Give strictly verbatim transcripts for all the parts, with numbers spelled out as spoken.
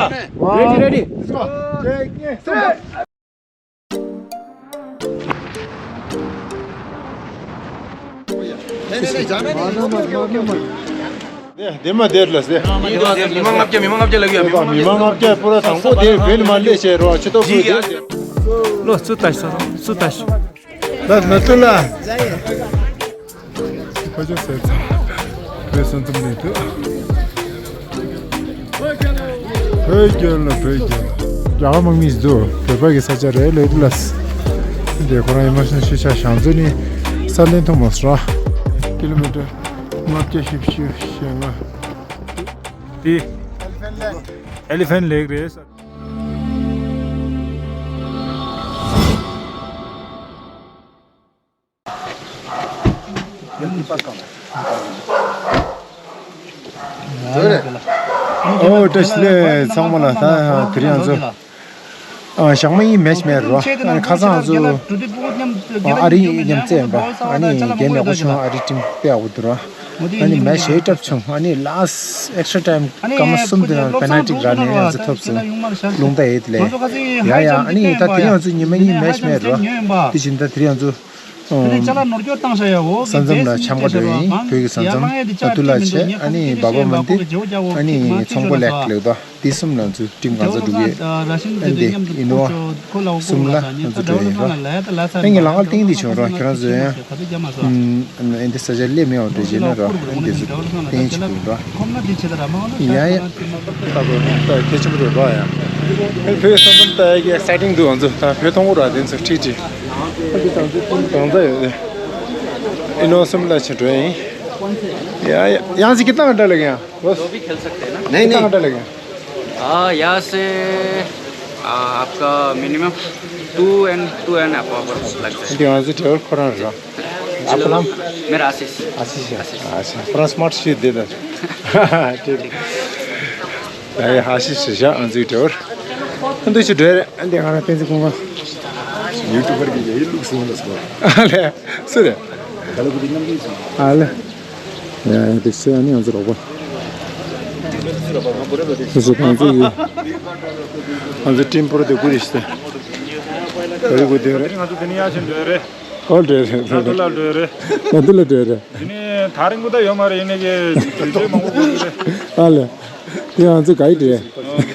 Ready, ready. Let's go. Take it. དེ་མ་དེར་ལ་ཟེ། མི་མང་ལྔ་བརྒྱ། མི་མང་ལྔ་བརྒྱ་ལ་གི་ཡ། མི་མང་ལྔ་བརྒྱ་པུ་ར་དང་པོ་དེ་བེན་མ་ལས་བྱས་རོགས་ཆེ་ཏོ་ཕུ་དེ། ལོ་སུ་ལྟ་ཤོག་སུ་ལྟ་ཤོག་ལ་ན་ཏུ་ལ། ཁོ་ཅོ་ཟེར་ཚ། བོད་སོན་ཙམ་ནས་ཐུ། བོད་རྒྱལ་ལ་བོད་རྒྱལ། རྒྱ་གར་དམག་མི་ཞིག་འདུག་བོད་པ་གི་ས་ཆ་རེད་ལོས་ལ། འདི་ཁོ་རང་ཡིན་མ་སོང་ཤི་ཆ་ཞང་ཚོ་ནི་ས་ལེན་ཐུབ་མ་སོང་ར། ཀི་ལོ་མི་ཊར་ལྔ་བརྒྱ་བཞི་བཅུ་ཞེ་ལྔ། འདི་ཨེ་ལི་ཕན་ལེག་རེད། ཨོ་བཀྲ་ཤིས་བདེ་ལེགས་ཚང་མ་ལ། ད་དེ་རིང་ང་ཚོ་ཨ་ཞག་མ་ཡིན་མེཆ་མེད་རོ། ཨ་ནི་ཁ་སང་ང་ཚོ་ཨ་ཨ་རི་མཉམ་བཙལ་ཡིན་པ། ཨ་ནི་རྒན་ཡག་པོ་བྱུང་། ཨ་རི་ཊིམ་དཔེ་ཡག་པོ་འདུག་རོ། ཨ་ནི་མེཆ་ཧེ་ཊབ་བྱུང་། ཨ་ནི་ལཱསི་ཊི་ཨེག་སི་ཊ་ཊའིམ་སྐར་མ་གསུམ་དེ་ནང་པེ་ནལ་ཊི་རག་ནས་ང་ཚོ་ཐོབ་སོང་། རླུང་རྟ་ཡེད་ལས། ཡ་ཡ། ཨ་ནི་ད་དེ་རིང་ང་ཚོ་ཉི་མ་གཉིས་མེཆ་མེད་རོ། དེ་བཞིན་ད་དེ་རིང་ང་ཚོ་ཨོ། ས་མཚམས་ལ་འཆམ་ག་འགྲོ་ཡིན། བོད་ཀྱི་ས་མཚམས་ད་དུ་ལ་བྱས། ཨ་ནི་སྦ་པ་མན་ཏི། ཨ་ནི་ཚོང་པོ་ལེགས་ལེགས་དོ། དེ་གསུམ་ལ་ང་ཚོ་ཊིམ་གང་ཚ་འགྲོ་གི། ཨ་ནི་ཨི་ནོ་ཝ་གསུམ་ལ་ང་ཚོ་འགྲོ་ཡིན་རོ། ཨ་ནི་ལང་ཀར་སྟེང་དེ་བྱུང་རོ། ཁྱེད་རང་ཚོ་ཡང་ཨ་ནི་ས་ཆ་སླེབས་མེད་པ་འགྲོ་བྱས་ན་རོ། ཨ་ནི་དེ་ཚོ་སྟེང་བྱེད་དགོས་རོ། ཡ་ཡ། ད་གོ་ད་གལ་ཆེན་པོ་རེད་རོ། ཡ་ད་བོད་ས་མཚམས་ད་ཡ་གི་ཨེག་སའི་ཊིང་འདུག་ང་ཚོ་ད་བོད་མཐོང་གི་རོ། དེ་ཚོ་ཁྲིག་ཁྲིག་ཨ་ཅེ་ད་ཚོ་ཁྲིག་གང་ཚ་ཡོད། ཨི་ནོ་ཝ་གསུམ་ལ་ཆེ་འགྲོ་ཡིན། ཡ་ཡ། ཡང་ཅིག་གི་ཏང་འདྲ་ལ་ཡང་། वो भी खेल सकते हैं ना? नहीं, कितना नहीं। घंटा लगेगा? आ, यहाँ से, आ, आपका minimum two and, two and half hour लग जाएगा। ང་ཚོ་ཌ་རའི་བར་ཁོ་རང་རེད། आपका नाम? मेरा आशीष। आशीष है। आशीष। अच्छा, थोड़ा स्मार्ट सी दे दो। ठीक। अरे आशीष है, ང་ཚོའི་ཌ་རའི་བར། ཨ་འདུག་ཅིག་འགྲོ་རེད། ཨ་འདི་ང་རང་བསྟན་འཛིན་ཀུན་དགའ། ཡུ་ཊུབ་པར་གྱི་ཡ་ཡི་ལུགས་སུ་ཡོང་ད་སོང་། ཨ་ལེ། སུ་རེད། ཨ་ལེ། ཡ་ཡ། དེ་ཚོ་ཨ་ནི་ང་ཚོ་རོགས་པ། དེ་ཚོ་ང་ཚོ་ཡི། ང་ཚོ་ཊིམ་པོ་ར་དེ་ཀུ་རེ་ཤི་ཏེ། ད་རེས་ཀུ་དེ་རེད། ང་ཚོ་དེ་ནས་ཡར་ཕྱིན་འགྲོ་ཡ་རེད། ཨོ་འགྲོ་རེད། ད་དུ་ལ་འགྲོ་ཡ་རེད། ད་དུ་ལ་འགྲོ་ཡ་རེད། དེ་ནས་ཐག་རིང་པོ་ད་ཡོད་མ་རེད། ཡིན་ནའི་གི་དུས་ཚོད་མང་པོ་འགོར་གི་རེད། ཨ་ལེ། དེ་ང་ཚོ་ག་ཡི་འགྲོ་ཡ།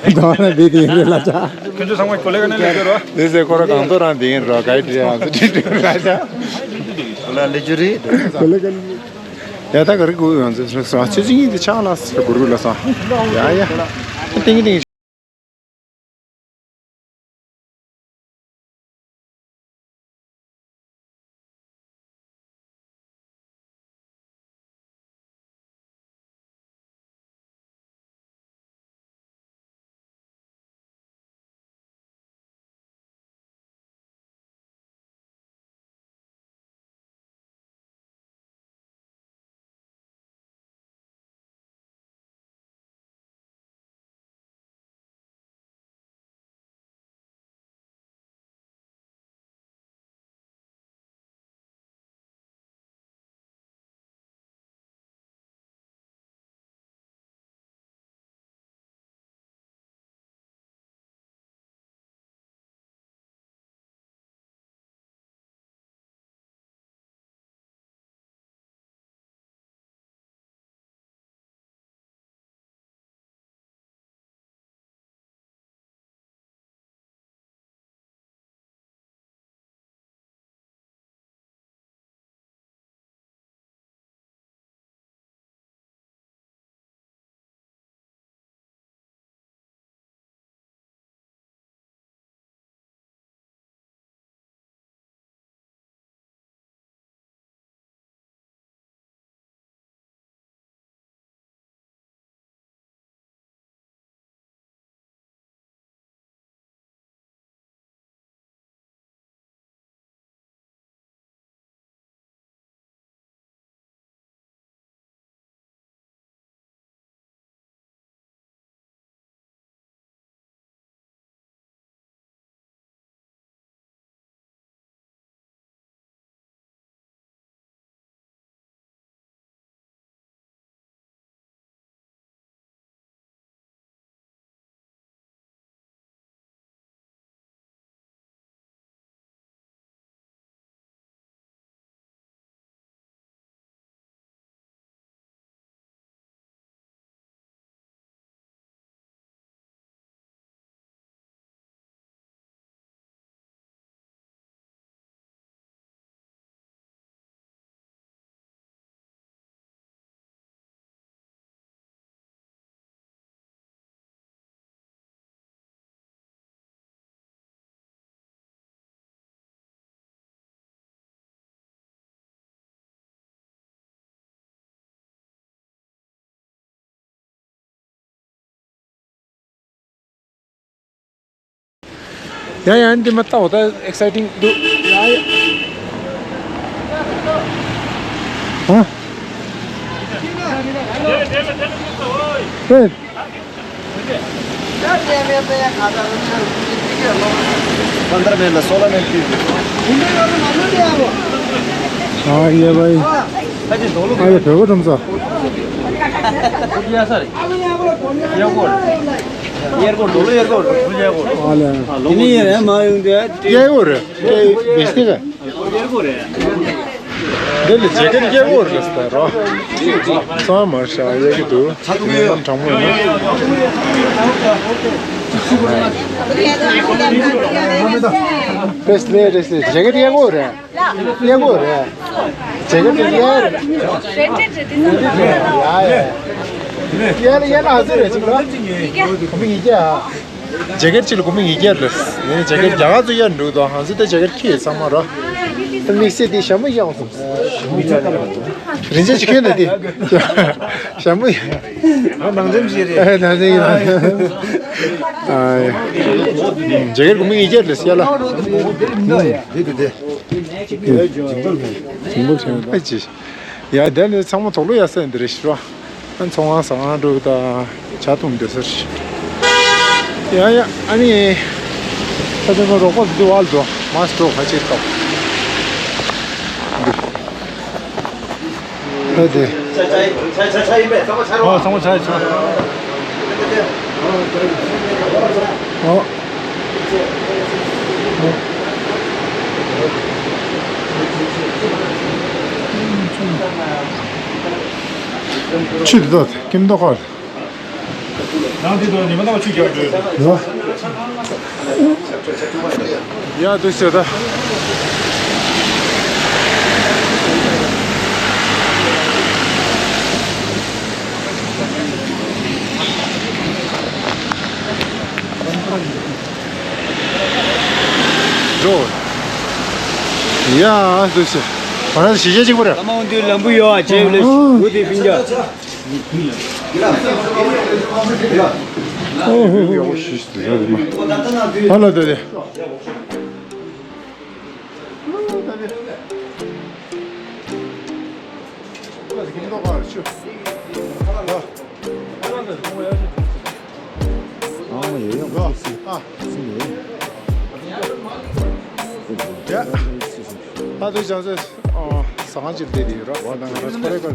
ད་ང་རང་འདི་དེ་ཡིན་རེད་ལ་ཆ། ཁྱོད་ཚོ་ཚང་མ་གོ་ལེ་ག་ནས་སླེབས་ཡོད་རོ། དེ་ཚོ་ཁོ་ར་གང་ཐོག་རང་དེ་ཡིན་རོ། ག་ཡི་འགྲོ་ཡ། ང་ཚོ་དེ་འགྲོ་ཡ་ལ་ཆ། གོ་ལེ་ག་ནས། ཡ་ད་ག་རེ་གོ་ཡང་ཚེ་སོ་ཆུ་ཆུ་ཡིན་དེ་ཆག་ལ་སོ་གུར་གུར་ལ་སོ། ཡ་ཡ། ཏིང་ཏིང་། ཡ་ཡ། འདི་མ་ལྟ་འོ་ད་ཨེག་སའི་ཊིང་འདུག་ཡ་ཡ། ཧ། ཨེ། ཨ་ཡེ་བའི། ཨ་ཡེ་བོད་པ་ཁྲོམ་ས། ཨ་ལེ། དེ་ནས་ཡར་མ་ཡོང་དུས། སྐྱེ་བོ་རེད། སྐྱེ་བོ་བེ་སྟི་ག་འདི་ལ་ཇེ་ཀེ་ཊི་སྐྱེ་བོ་རེད་ཟེར་རོ། ཚང་མ་ཤ་ཡག་གི་འདུག་ངའི་དྲང་མོ་ཡིན་ན། རེད་ལེ་རེད་ལེ། ཇེ་ཀེ་ཊི་སྐྱེ་བོ་རེད། སྐྱེ་བོ་རེད། ཇེ་ཀེ་ཊི་ཡ་རེད། ཡ་ཡ། ཡ་ལ་ཡ་ལ་ཨ་ཙི་རེད་ཅིག་ལ། གོང་མི་ཉིས་བརྒྱ་ཨ། ཇེ་ཀེ་ཊི་གཅིག་ལ་གོང་མི་ཉིས་བརྒྱ་རེད། ཡིན་ནའི་ཇེ་ཀེ་ཊི་རྒྱ་གར་ཚོ་གཡར་འདུག་དོ། ཧང་སི་ད་ཇེ་ཀེ་ཊི་ཁྱེར་ཚང་མ་རོ། ད་དམིགས་བསལ་དེ་ཞྭ་མོ་གཡར་སོང་། རིན་ཆེན་ཅིག་ཁྱེར་ན་དེ། ཞྭ་མོ་ཡ། ང་ནང་འཛེམ་བྱེད་རེད། ཨེ་ནང་འཛེམ་ཡིན། ཨ་ཡ། ཇེ་ཀེ་ཊི་གོང་མི་ཉིས་བརྒྱ་རེད་ཟེར་ལ། དེ་དེ་དེ། ཨ་ཅི། ཡ་དེ་ནི་ཚང་མ་དོག་ལོ་ཡ་སེ་འདི་རེད་ཤི་རོ། ཨ་ཚོང་ཁང་ཟ་ཁང་འགྲོ་ད་ཇ་འཐུང་འདོད་ས་རེད། ཡ་ཡ། ཨ་ནི་ད་དེ་ང་རོགས་པ་འདི་བལ་འགྲོ་མ་སྤྲོ་ཁ་ཆེ་ཏོ། འདི་ཨ་དེ། ཨོ་ཚང་མ་ཆ་ཡི་ཆ། ཨོ། ཆུ་དེ་དག་ཀིམ་དོ་ཁར། ནང་དེ་དག་ཉི་མ་དང་ཆུ་རྒྱག་འགྲོ། ཡ་དུ་ཤོད་ད། འགྲོ། ཡ་དུ་ཤོད། ང་རང་གཞིས་ཆགས་གཅིག་པ་རེད། ཨ་མ་འོན་ཏེ་ལམ་བུ་ཡོད་ཨ་ཅེ་ལེ་འུ་དེ་པིན་ཇ། ཨོ་ཧོ་ཧོ་ཧོ། ཧ་ལ་དེ་དེ། ཨ་ཡོད་ཡོད། ཨ་ཡོད། ཡ། ཨ་དེ་བྱང་སེ། ཨ་ཟ་ཁང་ཅིག་བསྡད་དེ་ཡོད་ར། ང་དང་ང་རང་ཚོ་ཁོ་རེ་ཀ་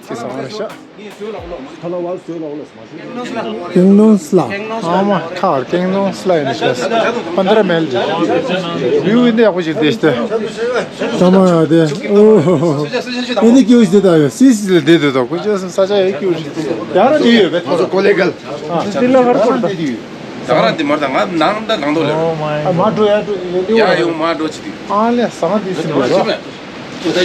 ཅིག་ཟ་ཁང་རེད་ཤག་ཁེང་ལུང་སླ། ཨ་མ་ཁ་ཁེང་ལུང་སླ་ཡིན་ཤག་པན་དྲ་མེལ་ཅིག་བིའུ་འདི་ཡག་པོ་ཞིག་བསྡད་ཤག་ད་མ་ཡ་དེ། ཨོ་ཧོ་ཧོ། ཨེ་འདི་སྐྱིད་པོ་ཞིག་བསྡད་ད་ཡོད། སི་སི་ལ་བསྡད་དུས་ད་ཁོ་ཅག་ས་ཆ་ཡ་སྐྱིད་པོ་ཞིག་ཡར་ར་དེ་ཡོད་པས། ང་ཚོ་ཀོ་ལེ་གལ། ཨ་འདི་ལ་ཧར་པོར་ད། ད་ག་རང་འདི་མར་ད་ང་ནང་ད་ནང་དུ་ལེ། ཨ་མ་འགྲོ་ཡ་འགྲོ་ཡ་འདི་ཡ་ཡོང་མ་འགྲོ་ཅི་དུས། ཨ་ལེ་ཟ་ཁང་འདི་སུ་འགྲོ་ར། ང་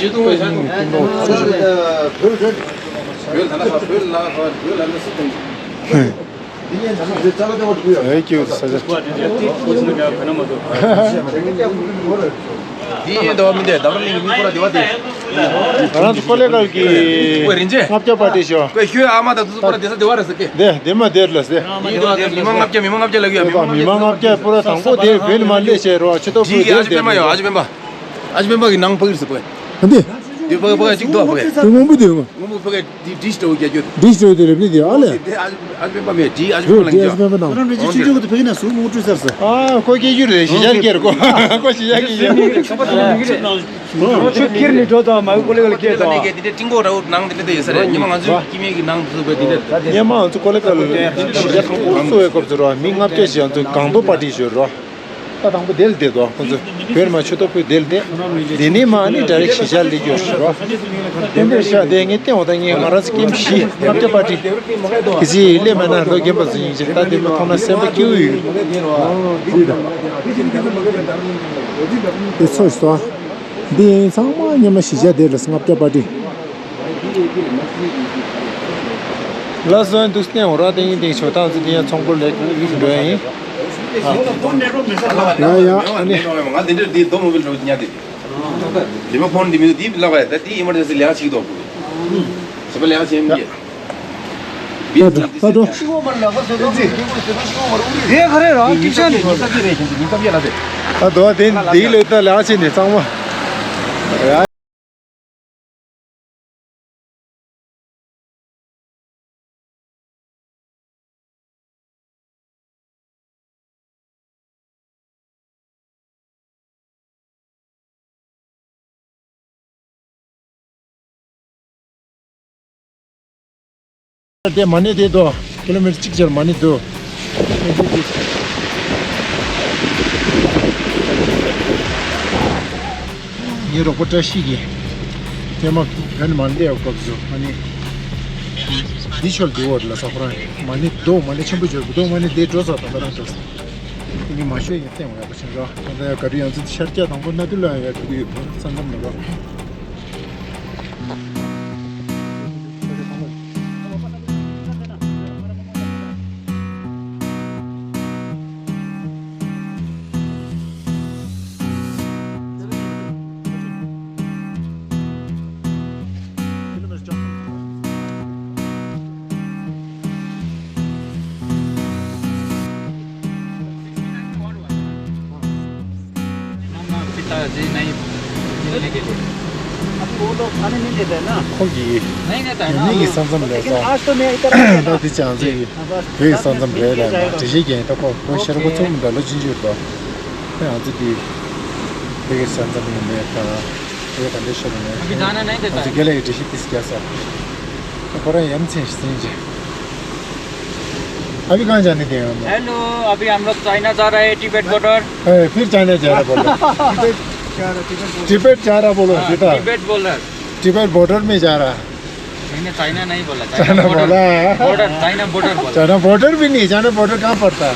རང་ཚོ་ཀོ་ལེ་གལ་གྱི་ལྔ་བརྒྱ་པར་ཊི་ཤོ། ཁོས་ཁྱོད་ཨ་མ་དང་དུ་པར་བསྡད་ས་དེ་བ་རེད་ཟེར་གི། དེ་དེ་མ་དེར་ལ་ཟེར། མི་མང་ལྔ་བརྒྱ། མི་མང་ལྔ་བརྒྱ་ལ་གི་ཡ། མི་མང་ལྔ་བརྒྱ་པུ་ར་དང་པོ་དེ་བོད་ནས་མར་སླེབས་བྱས་རོགས་ཆེ་ཏོག་བུ་དེ་ཨ་ཅེ་པད་མ་ཡོད། ཨ་ཅེ་པད་མ། ཨ་ཅེ་པད་མ་གི་ནང་ཕ་གིར་ཟེར་གོ། འདི། འདི་ཕ་གི་ཕ་གི་གཅིག་འདུག་ཕ་གི། དེ་སྔོན་པོ་དེ་ཡོད། སྔོན་པོ་ཕ་གི་འདི་འདི་ཤི་ཏོག་རྒྱ་རྒྱུ། འདི་ཤི་ཏོག་དེ་རེད་པས་དེ་ཨ་ལེ། འདི་ཨ་ཅེ་པད་མ་མེད། འདི་ཨ་ཅེ་པད་མ་ལ་འདི་ཨ་ཅེ་པད་མ་ནང་། ཁོ་སྐད་སྒྱུར་རེད། གཞིས་ཆགས་སྐད་རེད་ཁོ། ཁོ་གཞིས་ཆགས་སྐད་ཡིན། ཁྱོད་ཁྱེར་ནས་འགྲོ་དང་མ་གི་ཀོ་ལེ་གལ་སྐད་དང་། འདི་འདྲ་ཏིང་གོ་ར་འུ་ནང་འདི་འདྲ་ད་ཡོད་ས་རེད། ཉི་མ་ང་ཚོའི་སྐྱེ་དམན་གྱི་ནང་དུ་བས་འདི་འདྲ། ཉི་མ་ང་ཚོ་ཀོ་ལེ་གལ་གཞིས་ཆགས་ཁང་པ་གསོ་བའི་སྐབས་སུ་རོ། མི་ལྔ་བརྒྱ་ཞིག་ང་ཚོ་སྒང་ཏོག་པར་ཊི་ཞོར་རོ། ད་དང་པོ་དེ་ལ་བསྡད་དོ། ཁོ་ཚོ་བོད་མ་ཆུ་ཏོག་ཕུ་དེ་ལ་བསྡད། དེ་ནས་མ་ནི་ཌའི་རེག་གཞིས་ཆགས་ལ་ཡོད་རོ། དེ་འདྲ་ཤ་དེ་ངས་བསྟན་འོ་ད་ངས་ང་རང་ཚོ་སྐྱེ་དམན་བཞི་ལྔ་བརྒྱ་པར་ཊི། གི་ཚེ་སླེབས་མེད་ན་ལོ་རྒན་པ་ཚོ་ཡིན་ཅིག་ད་དེ་མ་མཐོང་ན་སེམས་པ་སྐྱིད་པོ་ཡོད། དེ་ཚོ་ཞིག་སོང་། འདི་ཡིན་ཚང་མ་སྔོན་མ་གཞིས་ཆགས་དེ་ལ་ལྔ་བརྒྱ་པར་ཊི། ལགས་སོ། འདུག་སེ་བསྟན་འོ་ར་ཏིང་ཡིན་ཏིང་ཆོག་ཐང་ཚོ་དེ་ཡང་ཚོང་སྐོར་ལས་འགྲོ་ཡིན། ཡ་ཡ། ཨ་ནི། ང་འདི་འདྲ་འདི་རྡོ་མོ་བིལ་འགྲོ་ཉལ་དེ། ལི་མ་ཕོན་འདི་མི་འདུག་འདི་ལབ་པ་ད་འདི་ཨི་མར་ཇེན་སི་ལས་ཀ་བྱེད་ཀྱི་འདུག་བྱེད་པ་ལས་ཀ་བྱེད་མི་ཡ། ད་འགྲོ། ད་འགྲོ། དེ་ག་རེ་ར་ཀིབ་ཤ་ནི། ད་འགྲོ། དེ་འདི་ལས་ད་ལ་ཕྱིན་ནས་གཙང་མ། དེ་མ་ཎི་དེ་དོ། ཀི་ལོ་མི་ཊར་གཅིག་ཅར་མ་ཎི་དོ། ངའི་རོགས་པ་བཀྲ་ཤིས་ཀྱིས་ཐེངས་མ་ག་ནི་མ་ཎི་ཡག་སྐབས་སུ་ཨ་ནི་འདི་ཆོལ་དེ་འོར་ལ་ས་ཁོ་རང་མ་ཎི་དོ། མ་ཎི་ཆེན་པོ་འབྱོར་དོ། མ་ཎི་དེ་འགྲོ་ས་དང་ད་རང་འགྲོ་ས། དེ་ནི་མ་ཤོད་ཡིན་བསྟན་འོ་ཡག་པོ་ཆེན་རོ། ད་ལྟ་ཡ་ག་རུ་ཡང་ཚིག་ཤར་སྐྱ་དང་པོ་སྣ་དུ་ལ་ཡ་ཐུག་གི་ཡོད་ས་མཚམས་ལ་རོ། पिताजी नहीं मिलने के लिए। अभी वो लोग खाने नहीं देते हैं ना। ཁོང་གིས་नहीं देता है ना। ཡུལ་མི་གི་ས་མཚམས་ལ་लेकिन आज तो मैं इतना ད་དེ་ཅང་ཚེ་ཡིན། བོད་ཀྱི་ས་མཚམས་རེད་ལ་འགྲེལ་བཤད་རྒྱག་ཡིན། ད་ཁོ་ཁོ་ཤེས་ར་ཁོ་ཚོ་མི་འདྲ་ལོ་ཅི་འཇུར་དོ། ཁོ་ཡང་ཚེ་དེ་བོད་ཀྱི་ས་མཚམས་ཡིན་མེད་དང་བོད་ག་འདྲ་ཤོར་ནས། अभी जाना नहीं देता ང་ཚོ་རྒན་ལགས་ཀྱི་འགྲེལ་བཤད་ཏིས་རྒྱག་ས། ཁོ་རང་ཡ་མཚན་ཞིག་ཟིན་རྗེས། अभी कहाँ जाने देंगे हम लोग? हेलो, अभी हम लोग चाइना जा रहे हैं, तिब्बत बॉर्डर। ए, फिर चाइना जा रहा बोलो। तिब्बत जा रहा बोलो, हाँ, बेटा। तिब्बत बॉर्डर। तिब्बत बॉर्डर में जा रहा। मैंने चाइना नहीं बोला, चाइना चाइना बॉर्डर। बोला है। बॉर्डर, चाइना बॉर्डर बोला। चाइना बॉर्डर भी नहीं, चाइना बॉर्डर कहाँ पड़ता है?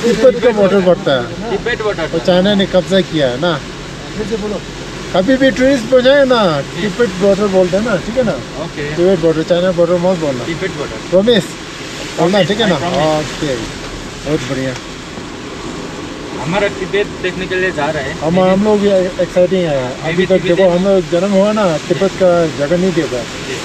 तिब्बत का बॉर्डर पड़ता है। तिब्बत बॉर्डर। तो चाइना ने कब्जा किया है ना। फिर से बोलो। कभी भी टूरिस्ट पहुंचाए ना, जी। तिब्बत बॉर्डर बोलते हैं ना, ठीक है ना? ओके। तिब्बत बॉर्डर, चाइना बॉर्डर मत बोलना। तिब्बत बॉर्डर। प्रॉमिस? बोलना, ठीक है ना? प्रॉमिस। ओके। बहुत बढ़िया। हमारा तिब्बत देखने के लिए जा रहे हैं। हम, हम लोग भी एक्साइटिंग है। मैं अभी भी तक देखो, तिब्बत हम लोग जन्म हुआ ना, तिब्बत का जगह नहीं देखा। जी।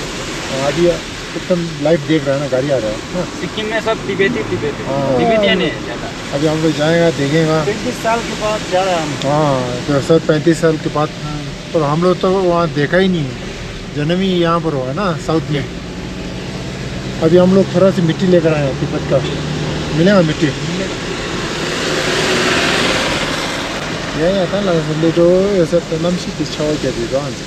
हाँ, अभी एकदम लाइव देख रहा है ना, गाड़ी आ रहा है ना। सिक्किम में सब तिब्बती, तिब्बती। हाँ। तिब्बतियन है ज़्यादा। अभी हम लोग जाएगा, देखेगा। पैंतीस साल के बाद जा रहे हैं हम। हाँ, तो सर, पैंतीस साल के बाद। हाँ। पर हम लोग तो वहाँ देखा ही नहीं है। जन्म ही यहाँ पर हुआ है ना, साउथ में। अभी हम लोग थोड़ा सा मिट्टी लेकर आए हैं तिब्बत का। मिलेगा मिट्टी? या, या, था ना, ले दो, ऐसा तो नाम सी पीछा हो गया, दे दो, हाँ जी।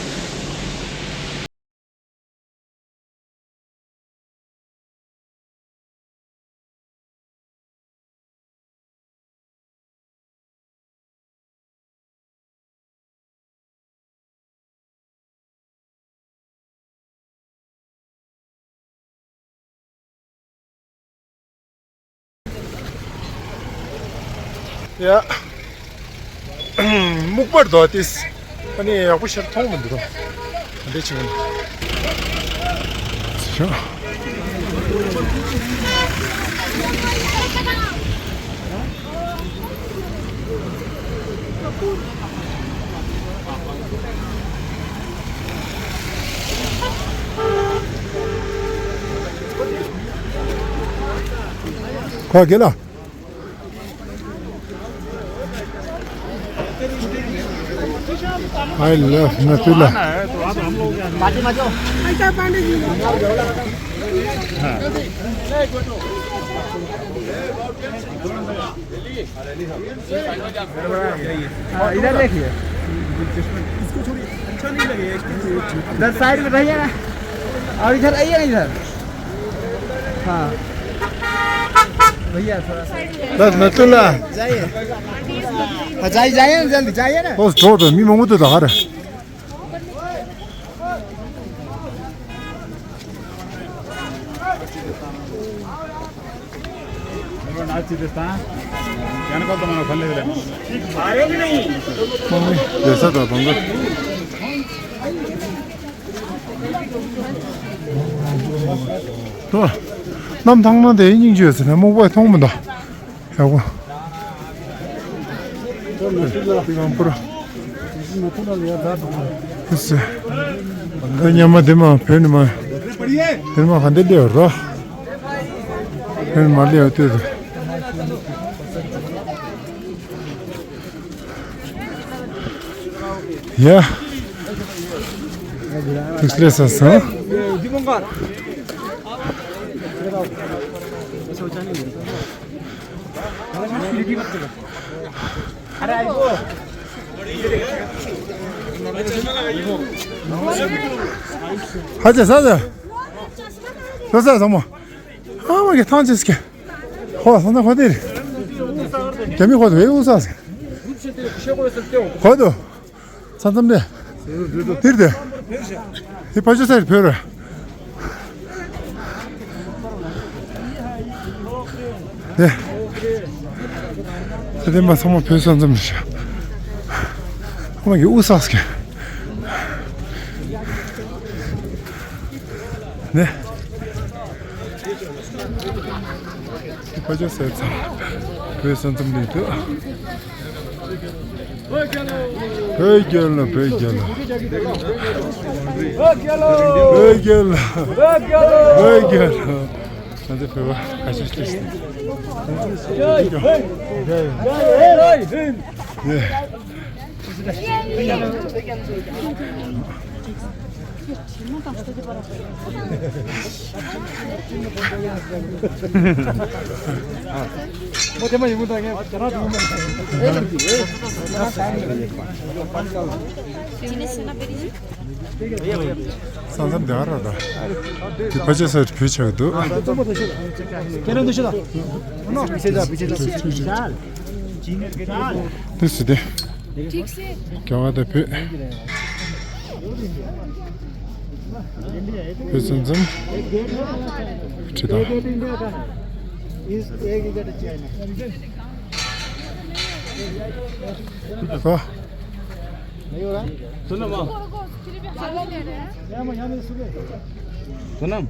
ཡ། སྨུག་པར་དོ་ཏིས། ཨ་ནི་ཡག་པོ་ཤར་མཐོང་མི་འདུག་དོ། འདི་ཆེ་གི། ཤོ། ཁ་གེ་ལ། I love Natula. हाँ, इधर देखिए। इसको थोड़ी अच्छा नहीं लगेगा, इसको इधर साइड में रहिए ना, और इधर आइए ना, इधर। हाँ भैया, थोड़ा सा। बस नथुला। जाइए। हाँ, जाइए, जाइए ना, जल्दी जाइए ना। बस छोड़ दो, मी मंगू तो धार। ཏོ། གནམ་ཐང་ན་དེ་སྙིང་རྗེ་ཡོད་ཟེར་ན་སྨུག་པ་མཐོང་མི་འདུག་ཡག་པོ། ཨེ་སེ། ད་ཉི་མ་དེ་མ་བོད་ནས་མ། དེ་མ་ག་འདྲ་སླེབས་རོ། མ་ལེའོ་ཏོད། ཡ། ཐུགས་ལེ་ས་སང་། ཧ་ཅང་ས་ས། ས་ས་ས་མོ། ཨ་མ་གི་ཐང་ཅིག་སྐྱེ། ཧོ་ས་ན་ཧོ་དེ་རེད། རྒྱ་མི་ཧོ་དེ་ཝེ་ཨུ་ས་ས། ཧོ་དུ། ས་མཚམས་དེ། དེར་དེ། དེ་ཕ་ཆུ་ས་རེད་བོད་རེད། དེ། ས་དེ་མ་ཚང་མ་བོད་ས་མཚམས་རེད་ཤག་ཨ་མ་གི་ཨུ་ས་ས་སྐྱེ། ནས། ཕ་ཆུ་ས་ས། བོད་ས་མཚམས་ལ་འདུག་བོད་རྒྱལ་ལོ། བོད་རྒྱལ་ལོ། བོད་རྒྱལ་ལོ། བོད་རྒྱལ་ལོ། ང་ཚོ་བོད་པ་ཁ་ཤས་ཤིག་ས་མཚམས་དེ་ཨ་ར་ར། དེ་ཕ་ཆེ་ས་བོད་ཆགས་འདུག་དུས་སུ་དེ། རྒྱ་གར་དང་བོད། བོད་ས་མཚམས། ཁྲི་དང་། ཨ།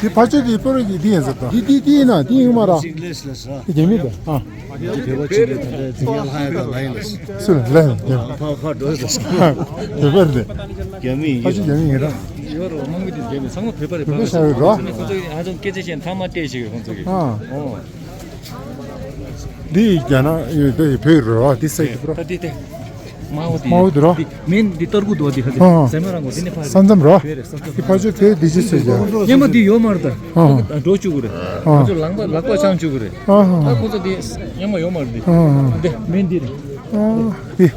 དེ་ཕ་ཆོས་དེ་པོ་རོ་གི་དེ་ཡིན་ཟེར་ད། དེ་དེ་དེ་ཡིན་ན་དེ་ཡིན་མ་ར། ཅིག་ལས་ལས་ར། དེ་རྒྱ་མི་ད། ཨ། དེ་བ་ཅིག་ལས་ད་ལས་ལས། སུ་ལ་ལས་ཡིན། ཕ་ཕ་འགྲོ་ལས། བོད་པ་རེད། རྒྱ་མི་ཡིན། ཕ་ཆོས་རྒྱ་མི་ཡིན་ར། ཡོད་རོ་དམངས་མི་དེ་རྒྱ་མི་ཚང་མ་བོད་པ་རེད། བོད་པ་ཤ་རེད་ར། ཁོ་ཚོ་ཧ་ཅང་སྐད་ཆ་བཤད་མཐའ་མ་སྤྲད་ཞིག་ཁོ་ཚོ་གི། ཨ། ཨོ། འདི་རྒྱ་ནག་ཡོད་དེ་བོད་རེད་ར། འདི་སའི་གི་པོ་ར། ད་འདི་དེ། མའོ་དེ། མའོ་དེ་ར། འདི་མིན་འདི་ཏར་གུ་དོ་དེ་ཧ་ཨ། ཟེ་མ་རང་གོ་དེ་ནི་ཕ། ས་མཚམས་ར། བེ་རེ་ས་མཚམས། དེ་ཕ་ཆོས་དེ་འདི་ཅི་ཟེར་ཀྱང་། སྙན་མ་འདི་ཡོད་མ་རེད་ད། ཨ། འགྲོ་བཅུག་གི་རེད། ཨ། ཁོ་ཚོ་ལག་པ་ལག་པ་འཆང་བཅུག་གི་རེད། ཨ། ད་ཁོ་ཚོ་དེ་སྙན་མ་ཡོད་མ་རེད་དེ། ཨ། འདི་མིན་འདི་རེད། ཨ། དེ་